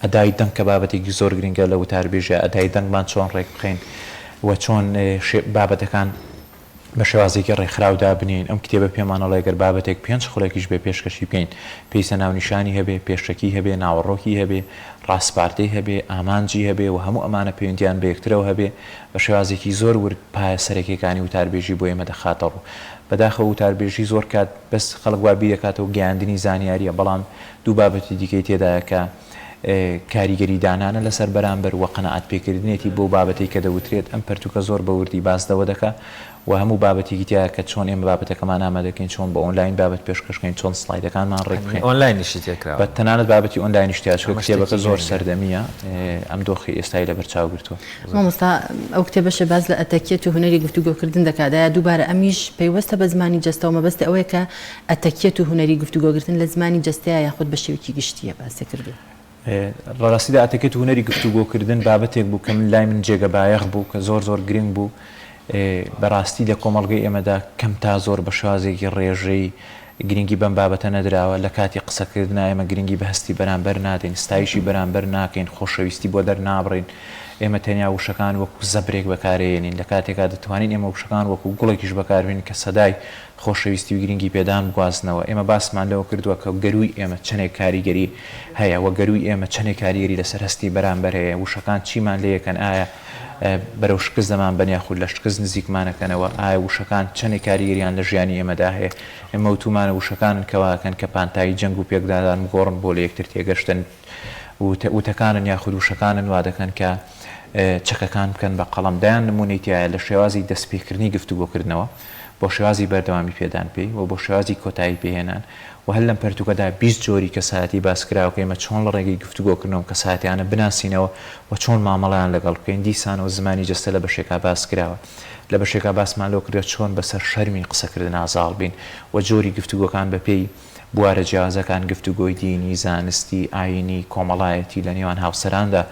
ئەدای دەنگ کە بابەتێکی زۆر گرنگە لە وتاربێژیا، ئەدای دەنگمان چۆن ڕێکبخەین و چۆن بابەتەکان بە شێوازێکی ڕێکخراو دابنێین، ئەم کتێبە پێمان ئەڵێ گەر بابەتێک پێنج خولەکیش بێ پێشکەشی بکەین، پێویستە ناونیشانی هەبێ، پێشەکی هەبێ، ناوەڕۆکی هەبێ، ڕاسپاردەی هەبێ، ئامانجی هەبێ و هەموو ئەمانە پەیوەندییان بە یەکترەوە هەبێ، بە شێوازێکی زۆر ورد پایە سەرەکییەکانی وتاربێژی بۆ ئێمە دەخاتە ڕوو. بەداخەوە وتاربێژی زۆر کات بەس خەڵک وا بیردەکاتەوە گەیاندنی زانیارییە، بەڵام دوو بابەتی دیکەی تێدایە کە کاریگەری دانانە لەسەر بەرامبەر و قەناعەت پێکردنێتی بەو بابەتەی کە دەوترێت، ئەم پەرتوکە زۆر بە وردی باس لەوە دەکا و هەموو بابەتێکی تیایە کە چۆن ئێمە بابەتەکەمان ئامادە کەین، چۆن بە ئۆنلاین بابەت پێشکەش کەین، چۆن سڵایدەکانمان ڕێک بخەین. ئۆنلاینیشی تێکراوە. بە تەنانەت بابەتی ئۆنلاینیش تیایە، چونکە کتێبەکە زۆر سەردەمییە، ئەم دۆخی ئێستای لەبەر چاو گرتووە. مامۆستا ئەو کتێبەشە باس لە ئەتەکیەت و هونەری گفتوگۆکردن دەکات، ئایا دووبارە ئەمیش پەیوەستە بە زمانی جەستەوە، مەبەستی ئەوەیە کە ئەتەکیەت و هونەری گفتوگۆگرتن لە زمانی جەستەیە یاخود بە شێوەیەکی گشتییە باسی کردووە؟ لە ڕاستیدا ئەتەکێت و هونەری گفتوگۆکردن بابەتێک بوو کە من لای من جێگە بایەخ بوو کە زۆر زۆر گرنگ بوو بە ڕاستی لە کۆمەڵگەی ئێمەدا کەم تا زۆر بە شێوازێکی ڕێژەیی گرنگی بەم بابەتە نەدراوە لە کاتی قسەکردنا ئێمە گرنگی بە هەستی بەرامبەر نادەین ستایشی بەرامبەر ناکەین خۆشەویستی بۆ دەرنابڕین ئێمە تەنیا وشەکان وەکو زەبرێک بەکارێنین لە کاتێکا دەتوانین ئێمە وشەکان وەکو گوڵێکیش بەکاربێنین کە سەدای خۆشەویستی و گرنگی پێدان بگوازنەوە، ئێمە باسمان لەوە کردووە کە گەرووی ئێمە چەنێک کاریگەری هەیە و گەرووی ئێمە چەنێک کاریگەری لەسەر هەستی بەرامبەر هەیە، وشەکان چیمان لێ ئەکەن، ئایا بەرەو شکست دەمانبەن یاخود لە شکست نزیکمانەکەنەوە، ئایا وشەکان چەنێک کاریگەریان لە ژیانی ئێمەدا هەیە، ئێمە وتوومانە وشەکانن کە وا ئەکەن کە پانتایی جەنگ و پێکدادان بگۆڕن بۆ لەیەکتر تێگەشتن. وتەکانن یاخود وشەکانن وا دەکەن کە چەکەکان بکەن بە قەڵەم. دەیان نموونەی تیایە لە شێوازی دەستپێکردنی گفتوگۆکردنەوە بۆ شێوازی بەردەوامی پێدان پێی و بۆ شێوازی کۆتایی پێهێنان و هەر لەم پەرتوکەدا 20 جۆری کەسایەتی باس کراوە کە ئێمە چۆن لە ڕێگەی گفتوگۆکردنەوە ئەم کەسایەتیانە بناسینەوە و چۆن مامەڵەیان لەگەڵ بکەین. دیسانەوە زمانی جەستە لە بەشێکا باس کراوە. لە بەشێکا باسمان لەوە کردووە چۆن بەسەر شەرمی قسەکردنا زاڵ بین و جۆری گفتوگۆکان بەپێی بوارە جیاوازەکان گفتوگۆی دینی، زانستی، ئایینی، کۆمەڵایەتی لە نێوان هاوسەراندا،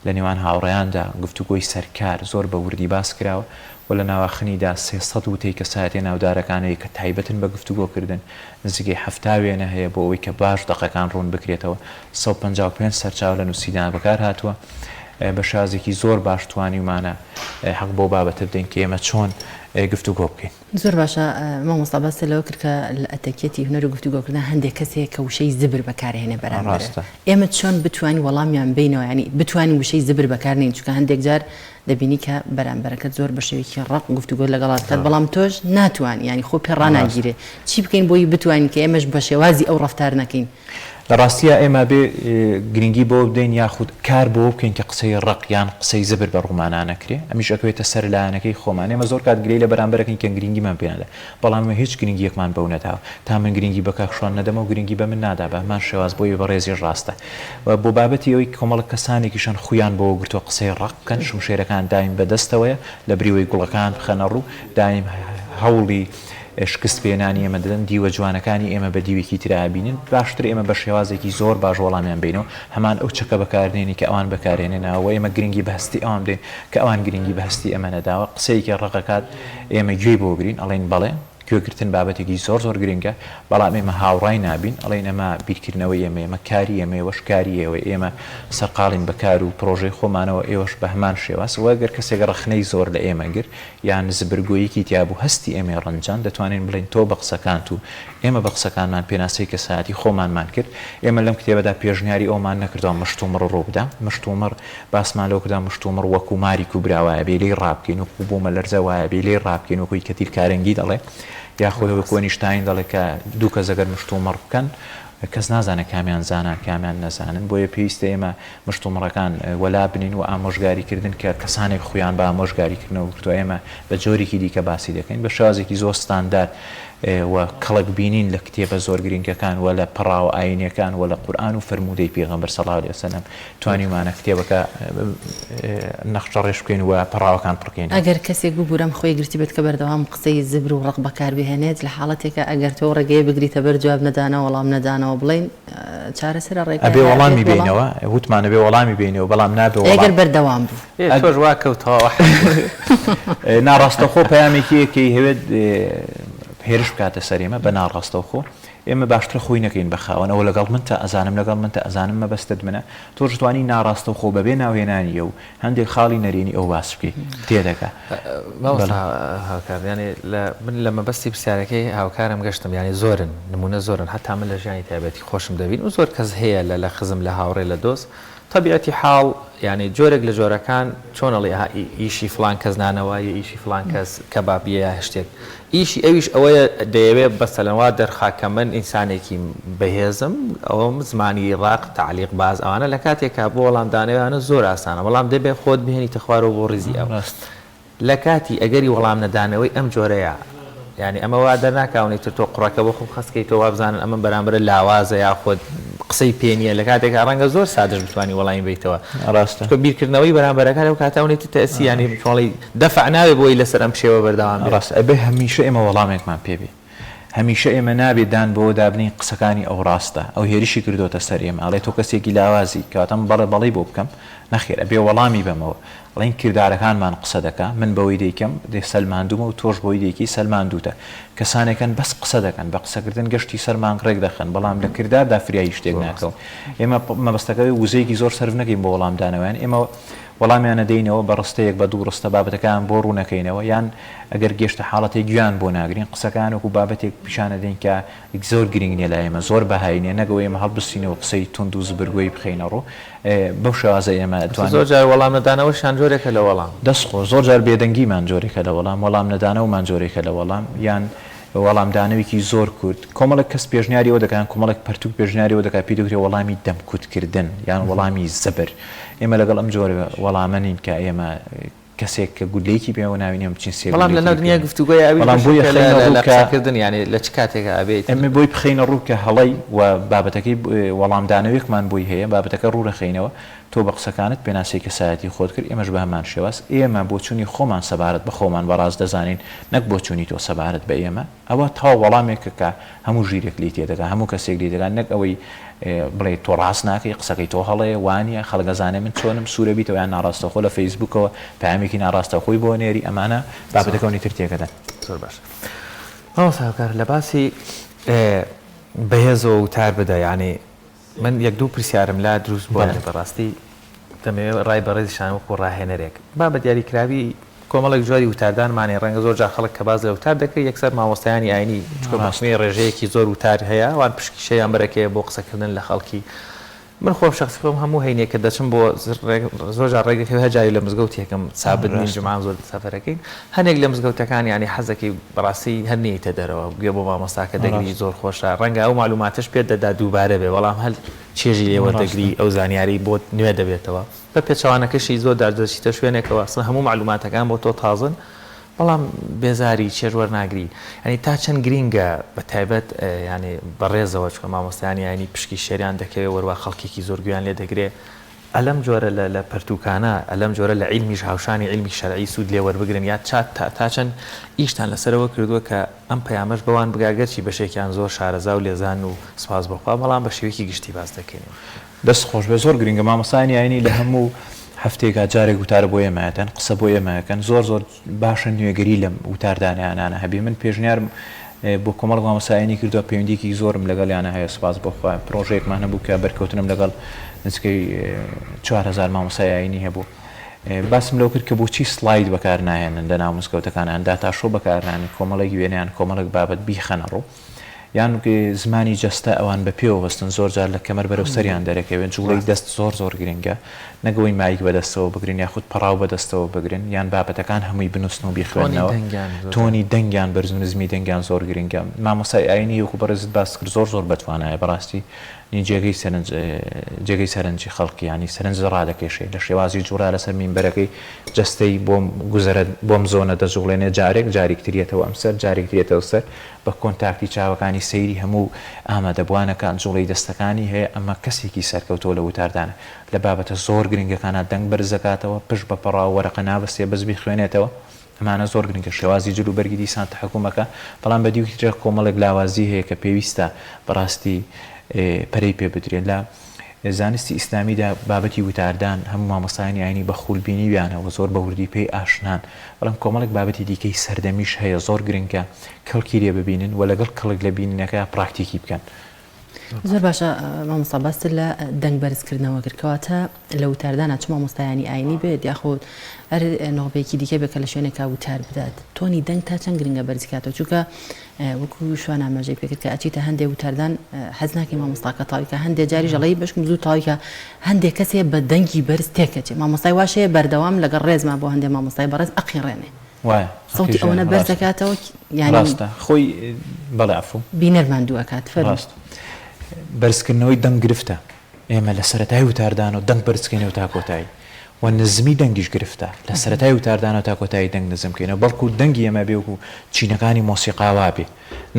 لە نێوان هاوڕێیاندا، گفتوگۆی سەر کار زۆر بە وردی باس کراوە و لە ناواخنیدا 300 وتەی کەسایەتیە ناودارەکان هەیە کە تایبەتن بە گفتوگۆکردن، نزیکەی 70 وێنە هەیە بۆ ئەوەی کە باش دەقەکان ڕوون بکرێتەوە، 155 سەرچاوە لە نووسیندا بەکار هاتووە. بە شێوازێکی زۆر باش توانیومانە حەق بەو بابەتە بدەین کە ئێمە چۆن گفتوگۆ بکەین. زۆر باشە مامۆستا باست لەوە کرد کە لە ئەتەکیەتی هونەر و گفتوگۆکردن هەندێک کەس هەیە کە وشەی زبر بەکارهێنێ بەرامبەر ڕاستە. ئێمە چۆن بتوانین وەڵامیان بەینەوە یانی بتوانین وشەی زبر بەکار نێین چونکە هەندێک جار دەبینی کە بەرامبەرەکەت زۆر بە شێوەیەکی ڕەق گفتوگۆت لەگەڵا دەکات بەڵام تۆش ناتوانی یانی خۆ پێ ڕاناگیرێ چی بکەین بۆی بتوانین کە ئێمەش بە شێوازی ئەو ڕەفتار نەکەین؟ لە ڕاستیا ئێمە ئەبێ گرنگی بەوە بدەین یاخود کار بەوە بکەین کە قسەی ڕەق یان قسەی زبر بە ڕوومانا نەکرێ، ئەمیش ئەکەوێتە سەر لایەنەکەی خۆمان، ئێمە زۆر کات گلەیی لە بەرامبەر ئەکەین کە گرنگیمان پێ نادا، بەڵام ئێمە هیچ گرنگییەکمان بەو نەداوە، تا من گرنگی بە کاک شوان نەدەم ئەو گرنگی بە من نادا، بە هەمان شێواز بۆ ئێوەی بەڕێزیش ڕاستە و بۆ بابەتی ئەوەی کۆمەڵە کەسانێکیش هەن خوویان بەوە گرتووە قسەی ڕەق بکەن، شمشێرەکان دایم بە دەستەوەیە لە بری ئەوەی گوڵەکان بخەنە ڕوو، دایم هەوڵی. شکست پێنانی ئێمە دەدەن، دیوە جوانەکانی ئێمە بە دیوێکی ترا ئەبینن، باشترە ئێمە بە شێوازێکی زۆر باش وەڵامیان بەینەوە، هەمان ئەو چەکە بەکارنێنین کە ئەوان بەکارێنێنەوە و ئێمە گرنگی بە هەستی ئەوان بدەین کە ئەوان گرنگی بە هەستی ئێمە نەداوە، قسەیەکی ڕەق ئەکات ئێمە گوێی بۆ گرین ئەڵێین بەڵێ، گوێگرتن بابەتێکی زۆر زۆر گرنگە، بەڵام ئێمە هاوڕای نابین، ئەڵێین ئەمە بیرکردنەوەی ئێمەیە، ئەمە کاری ئێمەیە، ئێوەش کاری ئێوەیە، ئێمە سەرقاڵین بە کار و پڕۆژەی خۆمانەوە، ئێوەش بە هەمان شێواز، وە گەر کەسێک ڕەخنەی زۆر لە ئێمە گرت یان زبرگۆیەکی تیا بوو هەستی ئێمەی ڕەنجاند، دەتوانین بڵێین تۆ بە قسەکانت و ئێمە بە قسەکانمان پێناسەی کەسایەتی خۆمانمان کرد. ئێمە لەم کتێبەدا پێشنیاری ئەوەمان نەکردوە مشتومڕ ڕوو بدا. مشتومڕ، باسمان لەوە کردوە مشتومڕ وەکوو ماری کوبرا وایە بێ لێی ڕابکەین، وەکوو بوومەلەرزە وایە بێ لێی ڕابکەین، وەکوو کەتیر کارنگی دەڵێ، یاخود وەکوو ئەنیشتاین دەڵێ کە دوو کەس ئەگەر مشتومڕ بکەن. کەس نازانێت کامیان زانان کامیان نەزانن، بۆیە پێویستە ئێمە مشتومڕەکان وەلا بنێین و ئامۆژگاری کردن کە کەسانێک خویان بە ئامۆژگاری کردنەوە گرتووە ئێمە بە جۆرێکی دیکە باسی دەکەین بە شێوازێکی زۆر ستاندارد و کەڵک بینین لە کتێبە زۆر گرنگەکان و لە پەڕاوە ئاینیەکان و لە قورئان و فەرموودەی پێغەمبەر صلی اللە علیە وسلم توانیومانە کتێبەکە نەخشەڕێژ بکەین و پەڕاوەکان پڕکەینەوە. ئەگەر کەسێک ببورە ئەم خووی گرتبێت کە بەردەوام قسەی زبر و ڕەق بەکار بهێنێت لە حاڵەتێکا ئەگەر تۆ ڕێگەیە بگریتە بەر جواب نەدانەوە وەڵام نەدانەوە بڵێین چارەسەرە ڕێگا ئەبێ هەیە وەڵامی ئەبێت وەڵام بێینەوە وتمان ئەبێ وەڵامی بێینەوە بەڵام نابێ ئەگەر وەڵام بەردەوام بوو. ئێ تۆش وا کەوتەوە. ناڕاستەوخۆ پەیامێکی هەیە کە ئەیهەوێت هێرش بکاتە سەر ئێمە بە ناڕاستەوخۆ ئێمە باشترە خۆی نەکەین بە خاوەن ئەوە لەگەڵ منتە ئەزانم لەگەڵ منتە ئەزانم مەبەستت منە تۆش توانی ناڕاستەوخۆ بەبێ ناوهێنانی ئەو هەندێک خاڵی نەرێنی ئەو باس بکەی تێدەگا. مامۆستا هاوکار یانی لە من لە مەبەستی پرسیارەکەی هاوکارم گەشتم یانی زۆرن نمونە زۆرن حەتا من لە ژیانی تایبەتی خۆشم دەبینم زۆر کەس هەیە لە لە خزم لە هاوڕێ لە دۆست تەبیعەتی حاڵ یانی جۆرێک لە جۆرەکان چۆن ئەڵێی ئەها ئیشی فڵان کەس نانەواییە ئیشی فڵان کەس کەبابیە یا شتێک ئیشی ئەویش ئەوەیە دەیەوێ مەسەلەن وا دەرخا کە من ئینسانێکی بەهێزم ئەوەم زمانی ڕەق تەعلیق باز ئەوانە لە کاتێکا بۆ وەڵامدانەوەیانە زۆر ئاسانە بەڵام دەبێ خۆت بهێنیتە خوارەوە بۆ ڕیزی ئەو لە کاتی ئەگەری وەڵام نەدانەوەی ئەم جۆرەیە یانی ئەمە وا دەرناکا ئەونەی تر تۆ قوڕەکە بۆ خۆت خەست کەیتەوە وابزانن ئەمە بەرامبەرت لاوازە یاخود قسەی پێ نییە لە کاتێکا ڕەنگە زۆر سادەش بتوانی وەڵامی بەیتەوە ڕاستە. چونکە بیرکردنەوەی بەرامبەرەکە لەو کاتە ئەونەی تر تەئسی یانی چۆن دەفع نابێ بۆی لەسەر ئەم شێوە بەردەوام بێ. ڕاستە ئەبێ هەمیشە ئێمە وەڵامێکمان پێ بێ هەمیشە ئێمە نابێ دان بەوە دابنێین قسەکانی ئەو ڕاستە ئەو هێرشی کردۆتە سەر ئێمە ئەڵێ تۆ کەسێکی لاوازی کەواتە من بەڵێ بەڵێی بۆ بکەم نەخێر ئەبێ وەڵامی بەمەوە ئەڵێین کردارەکانمان قسە دەکا، من بەوەی دەیکەم دێ سەلماندوومە و تۆش بەوەی دەیکەی سەلماندووتە. کەسانێک هەن بەس قسە دەکەن، بە قسەکردن گەشتی سەر مانگ ڕێک دەخەن، بەڵام لە کرداردا فریای هیچ شتێک ناکەون. ئێمە مەبەستەکە ئەوەیە وزەیەکی زۆر سەرف نەکەین بۆ وەڵامدانەوەیان، ئێمە وەڵامیان ئەدەینەوە بە ڕستەیەک بە دوو ڕستە بابەتەکەیان بۆ ڕوون ئەکەینەوە، یان ئەگەر گەشتە حاڵەتێک گوێیان بۆ ناگرین، قسەکەیان وەکوو بابەتێک پیشان ئەدەین کە زۆر گرینگ نیە لای ئێمە، زۆر بەهای نیە، نەک ئەوەی ئێمە هەڵبستینەوە قسەی توند و زبرگۆیی بخەینە ڕوو. بەو شێوازە ئێمە ئەتوانین. زۆر جار وەڵام نەدانەوەشیان جۆرێکە لە وەڵام. دەست خۆش، زۆر جار بێدەنگیمان جۆرێکە لە وەڵام، وەڵام نەدانەوەمان جۆرێکە لە وەڵام، یان وەڵامدانەوێکی زۆر کورت. کۆمەڵێک کەس پێشنیاری ئەوە دەکەن، کۆمەڵێک پەرتوک پێشنیاری ئەوە دەکات پێی دەگوترێت وەڵامی دەمکوتکردن یان وەڵامی زبر. ئێمە لەگەڵ ئەم جۆرە وەڵامە نین کە ئێمە کەسێک کە گوللەیەکی پێوە ناوین ئێمە بچین سێ بەڵام گوللەی لەناو تری دنیای پێ گفتوگۆیا ئەویش بەڵام بۆی بەشێکە لە ئەخەینە لە ڕوو لە کە قسەکردن یانی لە چ کاتێکا ئەبێ ئیتر ئێمە بۆی بخەینە ڕوو کە هەڵەی و بابەتەکەی وەڵامدانەوێکمان بۆی هەیە بابەتەکە ڕوو دەخەینەوە تۆ بە قسەکانت پێناسەی کەسایەتی خۆت کرد ئێمەش بە هەمان شێواز ئێمە بۆچوونی خۆمان سەبارەت بە خۆمان بە ڕاست دەزانین نەک بۆچوونی تۆ سەبارەت بە ئێمە ئەوە تەواو وەڵامێکە کە هەموو ژیرێک لێی تێدەگا، هەموو کەسێک لێی دەگا، نەک ئەوەی بڵێی تۆ ڕاست ناکەی، قسەکەی تۆ هەڵەیە، وانییە، خەڵک ئەزانێ من چۆنم، سوورە بیتەوە یان ناڕاستەوخۆ لە فەیسبووکەوە پەیامێکی ناڕاستەوخۆی بۆ نێری، ئەمانە بابەتەکە ئەونی تر تێکەدەن. زۆر باش مامۆستا هاوکار لە باسی بەهێزەوە وتار بدە یانی من یەک دوو پرسیارم لا دروست بووە بەڵێ. بەڕاستی دەمەوێت ڕای بەڕێزیشان وەکو ڕاهێنەرێک با بە دیاریکراوی کۆمەڵێک جۆری وتاردانمان هەیە ڕەنگە زۆر جار خەڵک کە باس لە وتار دەکرێت یەکسەر مامۆستایانی ئاینی چونکە ڕاستە. بەحوکمی ڕێژەیەکی زۆر وتار هەیە ئەوان پشکی شەویان بەرەکەیە بۆ قسەکردن لە خەڵکی من خۆم شەخسی خۆم هەموو هەینێک کە دەچم بۆ زۆر جار ڕێگەکەوێ هەر جارێک لە مزگەوتێکم سابت نین ڕاستە. جومعان زۆر سەفەرەکەین هەنێک لە مزگەوتەکان یانی حەزەکەی بەڕاستی هەر نەیەیتە دەرەوە گوێ بۆ مامۆستاکە دەگری ڕاستە. زۆر خۆشە ڕەنگە ئەو مەعلوماتەش پێت دەدا دووبارە بێ بەڵام هەر چێژی لێ ڕاستە. وەردەگری ئەو زانیاری بۆت نوێ دەبێتەوە بە پێچەوانەکەشی زۆر جار دەچیتە شوێنێکەوە ئەسڵەن هەموو مەعلوماتەکان بۆ تۆ تازەن بەڵام بێزاری چێژ وەرناگری یانی تا چەند گرینگە بە تایبەت یانی بەڕێزەوە چونکە مامۆستایانی ئاینی پشکی شێریان دەکەوێ وەروا خەڵکێکی زۆر گوێیان لێ دەگرێ ئەلەم جۆرە لە لە پەرتووکانە ئەلەم جۆرە لە عیلمیش هاوشانی عیلمی شەرعی سوود لێ وەربگرن یا چا تا تا چەند ئیشتان لەسەرەوە کردووە کە ئەم پەیامەش بەوان بگا گەرچی بەشێکیان زۆر شارەزا و لێزان و سپاس بۆ خوا بەڵام بە شێوەیەکی گشتی باس دەکەین. دەست خۆش بێت زۆر گرنگە مامۆستایانی ئاینی لە هەموو هەفتەیەکا جارێک وتارە بۆ ئێمە ئەدەن قسە بۆ ئێمە ئەکەن زۆر زۆر باشە نوێگەری لەم وتاردانیانانە هەبێ من پێشنیارم بۆ کۆمەڵک مامۆستا ئاینی کردووە پەیوەندیەکی زۆرم لەگەڵیانە هەیە سوپاس بۆ خوا پرۆژەیەکمان هەبوو کە بەرکەوتنم لەگەڵ نزیکەی 4000 مامۆستای ئاینی هەبوو باسم لەوە کرد کە بۆچی سلاید بەکار ناهێنن لە ناو مزگەوتەکانیان داتاشۆ بەکار ناهێنن کۆمەڵێک وێنەیان کۆمەڵێک بابەت بیخەنە ڕوو. یان زمانی جەستە ئەوان بە پێوە وەستن زۆر جار لە کەمەر بەرەو سەریان دەرەکەوێت جوڵەی دەست زۆر زۆر گرنگە نەک ئەوەی مایک بە دەستەوە بگرن یاخود پەڕاو بە دەستەوە بگرن یان بابەتەکان هەمووی بنووسن و بیخوێننەوە تۆنی دەنگیان بەرز و نزمی دەنگیان زۆر گرنگە مامۆستای ئاینی وەکو بەڕێزت باست کرد زۆر زۆر بەتوانایە بەڕاستی نی جێگەی سەرنج جێگەی سەرنجی خەڵکی یانی سەرنج ڕادەکێشێ لە شێوازی جوڵە لەسەر مینبەرەکەی جەستەی بۆم گوزەرە بۆم زۆنە دەجوڵێنێ جارێک جاریک تر یەتەوە ئەم سەر جارێک تر یەتەوە سەر بە کۆنتاکتی چاوەکانی سەیری هەموو ئامادەبوانەکە جوڵەی دەستەکانی هەیە ئەمە کەسێکی سەرکەوتووە لە وتاردانە لە بابەتە زۆر گرنگەکانا دەنگ بەرز دەکاتەوە پشت بە پەڕاو وەرەقە نابەستێ بەس بیخوێنێتەوە ئەمانە زۆر گرنگە شێوازی جل و بەرگی دیسان تەحەکومەکە بەڵام بە دیوکی ترە کۆمەڵێک لاوازی هەیە کە پێویستە بەڕاستی پەرەی پێ بدرێت لە زانستی ئیسلامیدا بابەتی وتاردان هەموو مامۆستایانی ئاینی بە خول بینیویانە و زۆر بە وردی پێی ئاشنان بەڵام کۆمەڵێک بابەتی دیکەی سەردەمیش هەیە زۆر گرنگە کەڵکی لێ ببینن و لەگەڵ کەڵک لە بینینەکە پراکتیکی بکەن. زۆر باشە مامۆستا باست لە دەنگ بەرزکردنەوە کرد کەواتە لە وتاردانا چ مامۆستایانی ئاینی بێت یاخود هەر نوخبەیەکی دیکە بێت کە لە شوێنێکا وتار بدات تۆنی دەنگ تا چەند گرنگە بەرزی کاتەوە چونکە وەکو شوان ئاماژەی پێکرد کە ئەچیتە هەندێ وتاردان حەز ناکەی مامۆستاکە تاویکە هەندێ جاریش ئەڵێی بەشکم زوو تاویکە هەندێک کەسێ بە دەنگی بەرز تێکەچێ مامۆستای واش هەیە بەردەوام لەگەڵ ڕێزما بۆ هەندێ مامۆستای بەڕێز ئەقیڕێنێ وایە سەوتی ئەوەنە بەرز دەکاتەوە یانی ڕاستە خۆی بەڵێ عەفوو بینەر ماندوو ئەکات فەرموو. ڕاست بەرزکردنەوەی دەنگ گرفتە ئێمە لە سەرەتای وتاردانەوە دەنگ بەرزکەینەوە تا کۆتایی و نزمی دەنگیش گرفتە لە سەرەتای وتاردانەوە تا کۆتایی دەنگ نزم کەینەوە بەڵکو دەنگی ئێمە بێ وەکو چینەکانی مۆسیقا وابێ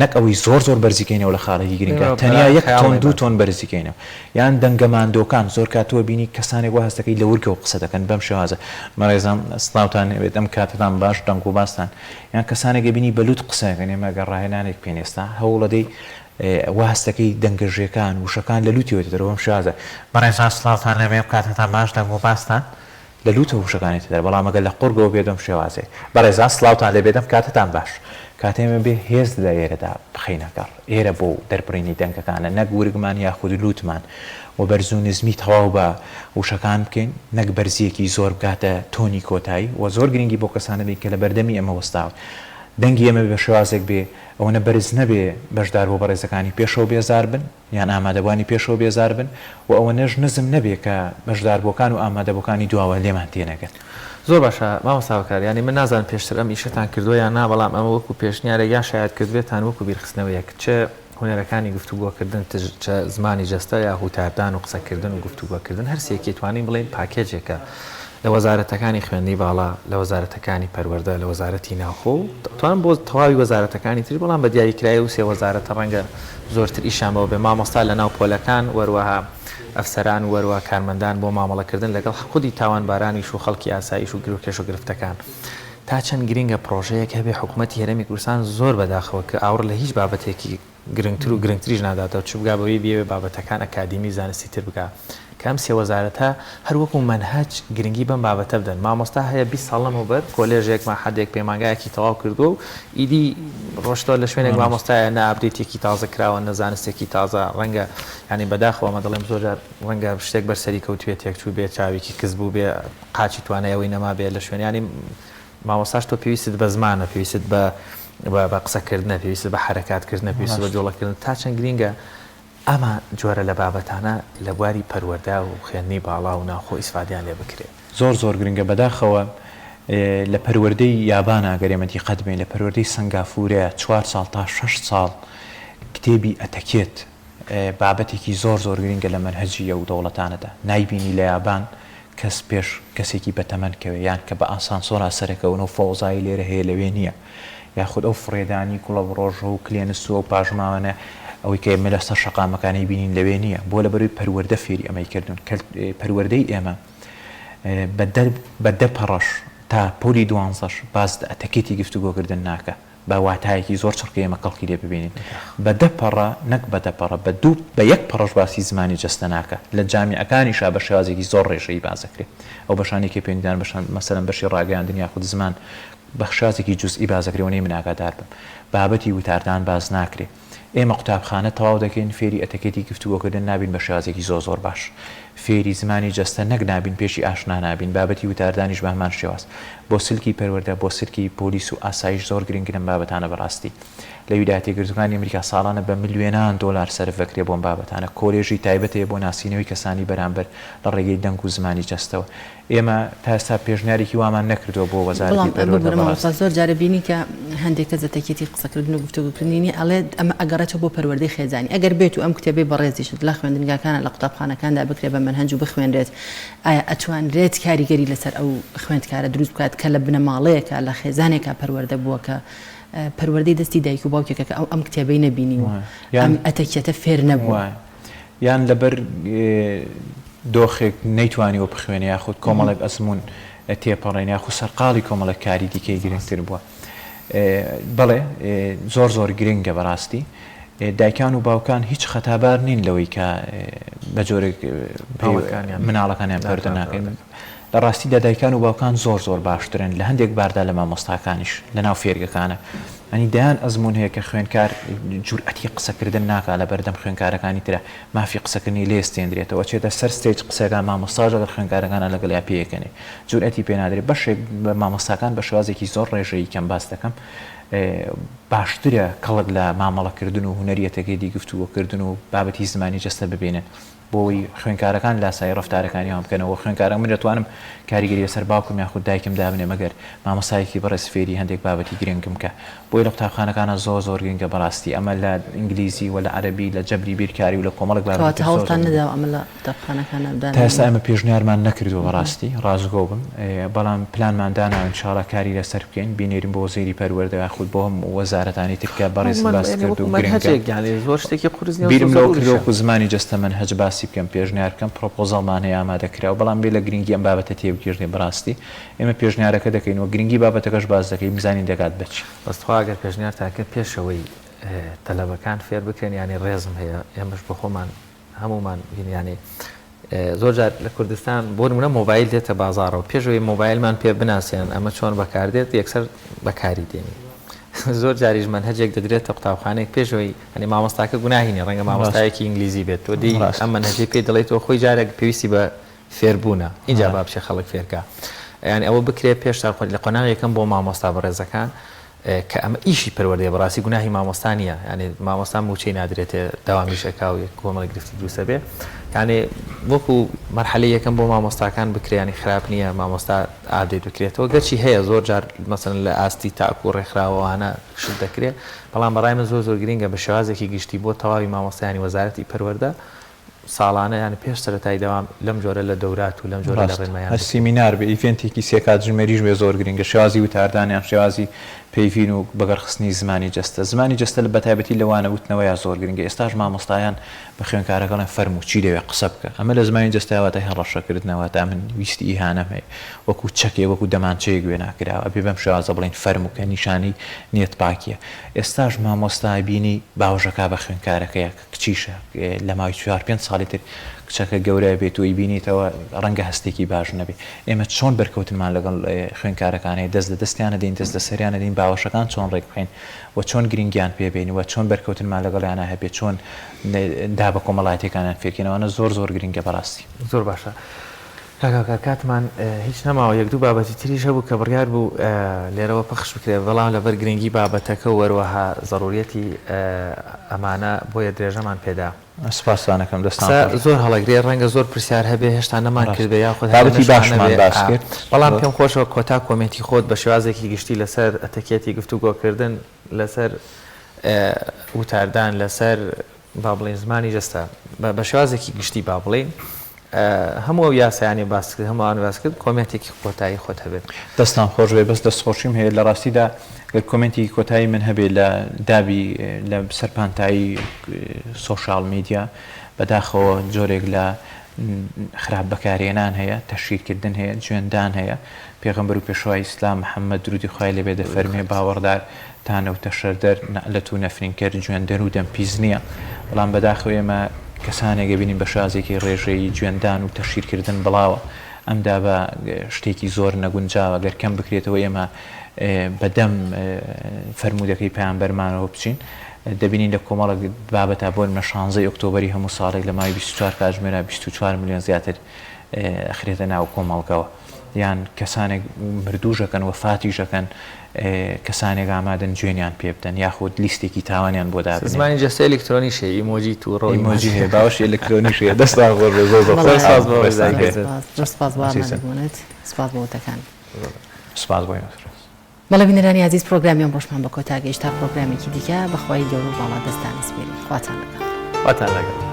نەک ئەوەی زۆر زۆر بەرزی کەینەوە لە خاڵێکی گرنگا تەنیا یەک تۆن دوو تۆن بەرزی کەینەوە یان دەنگە ماندۆکان زۆر کات تۆ بینی کەسانێک وا هەست دەکەی لە ورگەوە قسە دەکەن بەم شێوازە بەڕێزان سڵاوتان لێبێت ئەم کاتەتان باش دەنگ و باستان یان کەسانێک ئەبینی بە لوت قسە دەکەن ئێمە گەر ڕاهێنانێک بکەین ئێستا هەوڵەدەی وا هەست دەکەی دەنگە ژێکان وشەکان لە لوتیەوە دێتە دەرەوە بەم شێوازە بەڕێزان سڵاوتان لێبێ ئەم کاتەتان باش دەنگ و باستان لە لوتەوە وشەکان یەتە دەر بەڵام ئەگەر لە قوڕگەوە بێت بەم شێوازەیە. بەڕێزان سڵاوتان لێ بێت ئەم کاتەتان باش. کاتێ ئێمە بێ هێز لە ئێرەدا بخەینە گەڕ ئێرە بۆ دەربڕینی دەنگەکانە نەک ورگمان یاخود لوتمان و بەرز و نزمی تەواو بە وشەکان بکەین نەک بەرزیەکی زۆر بگاتە تۆنی کۆتایی و زۆر گرنگی بۆ کەسانە بین کە لە بەردەمی ئێمە وەستاون دەنگی ئێمە بە شێوازێک بێ ئەوەنە بەرز نەبێ بەشداربووە بەڕێزەکانی پێشەوە بێزار بن یان ئامادەبوانی پێشەوە بێزار بن و ئەوەنەش نزم نەبێ کە بەشداربووەکان و ئامادەبووەکانی دواوە لێمان تێنەگەن. زۆر باشە مامۆستا هاوکار، یانی من نازانم پێشتر ئەم ئیشەتان کردووە یان نا، بەڵام ئەمە وەکو پێشنیارێک یان شایەد کردبێتان وەکو بیرخستنەوەیەک، چ هونەرەکانی گفتوگۆکردن چ زمانی جەستە یا هوتاردان و قسەکردن و گفتوگۆکردن هەر سێکی توانین بڵێین پاکێجێکە لە وەزارەتەکانی خوێندنی باڵا، لە وەزارەتەکانی پەروەردە، لە وەزارەتی ناوخۆ و دەتوانم بۆ تەواوی وەزارەتەکانی تریش، بەڵام بە دیاریکراوی ئەو سێ وەزارەتە ڕەنگە زۆرتر ئیشیان بەوە بێ، مامۆستا لە ناو پۆلەکان و هەروەها ئەفسەران و هەروەها کارمەندان بۆ مامەڵەکردن لەگەڵ خودی تاوانبارانیش و خەڵکی ئاساییش و کێشە و گرفتەکان. تا چەند گرنگە پڕۆژەیەک هەبێ حکوومەتی هەرێمی کوردستان زۆر بەداخەوە کە ئاوڕ لە هیچ بابەتێکی گرنگتر و گرنگتریش ناداتەوە چ بگا بەوەی بیەوێ بابەتەکان ئەکادیمی و زانستی تر بکا کە ئەم سێ وەزارەتە هەر وەکو مەنهەج گرنگی بەم بابەتە بدەن مامۆستا هەیە 20 ساڵ لەمەوبەر کۆلێژێک مەعهەدێک پەیمانگایەکی تەواو کردووە و ئیدی ڕۆشتوە لە شوێنێک مامۆستایە نە update ێکی تازە کراوە نە زانستێکی تازە ڕەنگە یانی بەداخەوە ئەمە دەڵێم زۆر جار ڕەنگە شتێک بەر سەری کەوتبێ تێکچووبێ چاوێکی کز بووبێ قاچی توانای ئەوەی نەمابێ لە شوێن یانی مامۆستاش تۆ پێویستت بە زمانە، پێویستت بە بە قسەکردنە، پێویستت بە حەرەکات کردنە، پێویستت بە جوڵە کردن، تا چەند گرینگە ئەمە جۆرە لە بابەتانە لە بواری پەروەردە و خوێندنی باڵا و ناوخۆ ئیسفادەیان لێ بکرێ. زۆر زۆر گرنگە بەداخەوە لە پەروەردەی یابانا گەر ئێمە دیقەت بەین لە پەروەردەی سەنگافورەیا چوار ساڵ تا شەش ساڵ کتێبی ئەتەکێت بابەتێکی زۆر زۆر گرنگە لە مەنهەجی ئەو دەوڵەتانەدا نایبینی لە یابان کەس پێش کەسێکی بەتەمەن کەوێ یان کە بە ئاسانسۆرا سەرەکەون ئەو فەوزای لێرە هەیە لەوێ نییە یاخود ئەو فڕێدانی گوڵەبڕۆژە و کلێنس و ئەو پاشماوانە ئەوەی کە ئێمە لەسەر شەقامەکان ئەیبینین لەوێ نییە بۆ لەبەرەوەی پەروەردە فێری ئەمەی کردوون کە پەروەردەی ئێمە بە دە بە دە پەڕەش تا پۆلی دوانزەش باس لە ئەتەکێتی گفتوگۆکردن ناکا بە واتایەکی زۆر چڕ کە ئێمە کەڵکی لێ ببینین. بە دە پەڕە، نەک بە دە پەڕە، بە دوو، بە یەک پەڕەش باسی زمانی جەستە ناکا. لە جامیعەکانیشا بە شێوازێکی زۆر ڕێژەیی باس دەکرێ. ئەو بەشانەی کە پەیوەندیدارن بە شان، مەسەلەن بەشی ڕاگەیاندن یاخود زمان بە شێوازێکی جوزئی باس دەکرێ ئەوەنەی من ئاگادار بم. بابەتی وتاردان باس ناکرێ. ئێمە قوتابخانە تەواو دەکەین فێری ئەتەکێتی گفتوگۆکردن نابین بە شێوازێکی زۆر زۆر باش. فێری زمانی جەستە نەک نابین پێشی ئاشنا نابین بابەتی وتاردانیش بە هەمان شێواز بۆ سلکی پەروەردە بۆ سلکی پۆلیس و ئاسایش زۆر گرنگن ئەم بابەتانە بەڕاستی لە ویلایەتە یەکگرتووەکانی ئەمریکا ساڵانە بە ملیۆنان دۆلار سەرف دەکرێت بۆ ئەم بابەتانە کۆلێژی تایبەت هەیە بۆ ناسینەوەی کەسانی بەرامبەر لە ڕێگەی دەنگ و زمانی جەستەوە ئێمە تا ئێستا پێشنیارێکی وامان نەکردووە بۆ وەزارەتی بەڵام پەروەردە ببورە مامۆستا بەڕاستی. زۆر جارە بینی کە هەندێک کەس ئەتەکێتی قسەکردن و گفتوگۆکردنی نیە ئەڵێ ئەمە ئەگەڕێتەوە بۆ پەروەردەی خێزانی ئەگەر بێت و ئەم کتێبەی بەڕێزیشت لە خوێندنگاکانا لە قوتابخانەکاندا بکرێ بە مەنهەج و بخوێنرێت ئایا ئەتوانرێت کاریگەری لەسەر ئەو خوێندکارە دروست بکات کە لە بنەماڵەیەکا لە خێزانێکا پەروەردە بووە کە پەروەردەی دەستی دایک و باوکێکە کە ئەو ئەم کتێبەی نەبینیوە ئەم ئەتەکیەتە فێر نەبووە. یان لەبەر دۆخێک نەیتوانیوە بخوێنێ یاخود کۆمەڵێک ئەزموون تێپەڕێن یاخود سەرقاڵی کۆمەڵێک کاری دیکەی گرنگتر بووە. بەڵێ زۆر زۆر گرنگە بەڕاستی دایکان و باوکان هیچ خەتابار نین لەوەی کە بە جۆرێک مناڵەکانیان پەروەردە ناکەن. لە ڕاستیدا دایکان و باوکان زۆر زۆر باشترن لە هەندێک باردا لە مامۆستاکانیش لە ناو فێرگەکانە ئەنی دەیان ئەزموون هەیە کە خوێنکار جورئەتی قسەکردن ناکا لە بەردەم خوێنکارەکانی ترا مافی قسەکردنی لێ ئەستێندرێتەوە ئەچێتە سەر stage قسەکا مامۆستاش لەگەڵ خوێنکارەکانا لەگەڵیا پێکەنێ جورئەتی پێ نادرێ بەشێک بە مامۆستاکان بە شێوازێکی زۆر ڕێژەیی کەم باس دەکەم باشترە کەڵک لە مامەڵەکردن و هونەریەتەکەی گفتوگۆکردن و بابەتی زمانی جەستە ببینن بۆ ئەوەی خوێندکارەکان لاسایی ڕەفتارەکانی ئەوان بکەنەوە، خوێندکاران من دەتوانم کاریگەری لەسەر باوکم یاخود دایکم دابنێم ئەگەر مامۆستایەکی بەڕێز فێری هەندێک بابەتی گرنگم بکا، بۆیە لە قوتابخانەکانا زۆر زۆر گرنگە بەڕاستی ئەمە لە ئینگلیزی و لە عەرەبی لە جەبری بیرکاری و لە کۆمەڵێک بابەتی کەواتە تر زۆر زۆر هەوڵتان گرنگە. نەداوە ئەمە لە قوتابخانەکانا تا ئێستا دانەنێن؟ ئێمە پێشنیارمان نەکردووە بەڕاستی ڕاستگۆ بم بەڵام پلانمان داناوە ان شاء اللە کاری لەسەر بکەین بینێرین بۆ وەزیری پەروەردە یاخود بۆ هەموو وەزارەتانی تر کە بەڕێزت باست کرد و گرنگە. بیرم لەوە کردەوە وەکو زمانی جەستە مەنهەج باسی بکەم پێشنیار بکەم پرۆپۆزەڵمان هەیە ئامادە کراوە بەڵام بێ لە گرنگی ئەم بابەتە تێبگەیشتین بەڕاستی ئێمە پێشنیارەکە دەکەین و گرنگی بابەتەکەش باس دەکەین بزانین دەگات بە چی. بەس تخوا گەر پێشنیارتان کرد پێش ئەوەی تەلەبەکان فێر بکرێن یانی ڕێزم هەیە ئێمەش بۆ خۆمان هەموومان بین یانی زۆر جار لە کوردستان بۆ نمونە مۆبایل دێتە بازاڕەوە پێش ئەوەی مۆبایلمان پێ بناسێنن ئەمە چۆن بەکاردێت یەکسەر بەکاری دێنین زۆر جاریش مەنهەجێک دەدرێتە قوتابخانەیەک پێش ئەوەی ئەنی مامۆستاکە گوناهی نیە ڕەنگە مامۆستایەکی ئینگلیزی بێت تۆ دێی ئەم مەنهەجەی پێ دەڵێیت تۆ خۆی جارێک پێویستی بە فێربوونە ئینجا با بچێ خەڵک فێرکا یانی ئەوە بکرێت پێش لە قۆناغی یەکەم بۆ مامۆستا بەڕێزەکان کە ئەمە ئیشی پەروەردەیە بەڕاستی گوناهی مامۆستا نییە یانی مامۆستا مووچەی نادرێتێ دەوامیش ئەکا و کۆمەڵێک گرفتی دروست ئەبێ یانی وەکو مەرحەلەی یەکەم بۆ مامۆستاکان بکرێ یانی خراپ نییە مامۆستا update بکرێتەوە گەرچی هەیە زۆر جار مەسەلەن لە ئاستی تاک و ڕێکخراوەوانە شت دەکرێ بەڵام بەڕای من زۆر زۆر گرینگە بە شێوازێکی گشتی بۆ تەواوی مامۆستایانی وەزارەتی پەروەردە ساڵانە یان پێش سەرەتای دەوام لەم جۆرە لە دەورات و لەم جۆرە لە ڕاستە ڕێنمایان هەر بکرێت. سیمینار بێ ئیڤێنتێکی سێ کاتژمێریش بێ زۆر گرنگە شێوازی وتاردان یان شێوازی پەیڤین و بەگەڕخستنی زمانی جەستە زمانی جەستە لە بەتایبەتی لە وانە وتنەوەیا زۆر گرنگە ئێستاش مامۆستایان بە خوێندکارەکە ئەڵێن فەرموو چی دەوێ قسە بکە ئەمە لە زمانی جەستەیا واتای هەڕەشە کردنە واتا من ویستی ئیهانەم هەیە وەکوو چەکێ وەکوو دەمانچەیەک وێنا کراوە ئەبێ بەم شێوازە بڵێین فەرموو کە نیشانەی نیەت پاکیە ئێستاش مامۆستا بینی باوەشەکا بە خوێندکارەکەیا کچیشە لە ماوەی چوار پێنج ساڵی تر کچەکە گەورە بێت و ئەیبینیتەوە ڕەنگە هەستێکی باش نەبێ ئێمە چۆن بەرکەوتنمان لەگەڵ خوێندکارەکان هەیە دەست لە دەستیان ئەدەین دەست لە سەریان ئەدەین باوەشەکان چۆن ڕێک بخەین و چۆن گرنگیان پێ بێین و چۆن بەرکەوتنمان لەگەڵیانا هەبێ چۆن دابە کۆمەڵایەتیەکانیان فێرکەین ئەوانە زۆر زۆر گرنگە بەڕاستی. زۆر باشە کاک هاوکار کاتمان هیچ نەماوە یەک دوو بابەتی تریش هەبوو کە بڕیار بوو لێرەوە پەخش بکرێت بەڵام لەبەر گرنگی بابەتەکە و وەروەها زەڕوریەتی ئەمانە بۆیە درێژەمان پێدا. سپاستان ئەکەم دەستان قسە خۆش بێت. زۆر هەڵەگرێ ڕەنگە زۆر پرسیار هەبێ هێشتا نەمان ڕاستە کردبێ یاخود هەر لە بابەتی مێشکمان باشمان نەبێ باس ئا کرد بەڵام زۆر. پێم خۆشە کۆتا comment ی خۆت بە شێوازێکی گشتی لەسەر ئەتەکێتی گفتوگۆکردن لەسەر وتاردان لەسەر با بڵێین زمانی جەستە بە شێوازێکی گشتی با بڵێین هەموو ئەو یاسایانەی باست کرد هەموو ئەوانە باست کرد comment ێکی کۆتایی خۆت هەبێت. دەستتان خۆش بێ بەس دەستخۆشیم هەیە لە ڕاستیدا گەر comment ێکی کۆتایی من هەبێ لە دابی لە سەر پانتایی social media بەداخەوە جۆرێک لە خراپ بەکارهێنان هەیە تەشهیرکردن هەیە جوێندان هەیە پێغەمبەر و پێشەوای ئیسلام محمد درودی خوای لێ بێ دەفەرموێ باوەڕدار تانە و تەشەردەر، نەعلەت و نەفرینکەر، جوێندەر و دەمپیس نییە، بەڵام بەداخەوە ئێمە کەسانێک ئەبینین بە شێوازێکی ڕێژەیی جوێندان و تەشهیرکردن بڵاوە، ئەم دابە شتێکی زۆر نەگونجاوە، گەر کەم بکرێتەوە ئێمە بە دەم فەرموودەکەی پەیامبەرمانەوە بچین. دەبینین لە کۆمەڵێک بابەتا بۆ نمونە شانزەی ئۆکتۆبەری هەموو ساڵێک لە ماوەی 24 کاتژمێرا 24 ملیۆن زیاتر ئەخرێتە ناو کۆمەڵگەوە یان کەسانێک مردووش ئەکەن وەفاتیش ئەکەن کەسانێک ئامادەن جوێنیان پێ بدەن یاخود لیستێکی تاوانیان بۆ دابنێن. زمانی جەستە ئەلیکترۆنیش هەیە، ئیمۆجی تووڕە و ئیمۆجی هەیە، باوەشی ئەلیکترۆنیش هەیە. دەستتان خۆش بێت زۆر زۆر زۆر سپاس بۆ ڕێزتان هەیە. زۆر سپاس بۆ ئامادەبوونت، سپاس بۆ وتەکانت. سپاس بۆ ئێوەش. بەڵێ بینەرانی ئازیز پرۆگرامی ئەمڕۆشمان بە کۆتا گەیشت تا پرۆگرامێکی دیکە بە خوای گەورە و باڵا دەستتان ئەسپێرین خواتان لەگەڵ. خواتان لەگەڵ.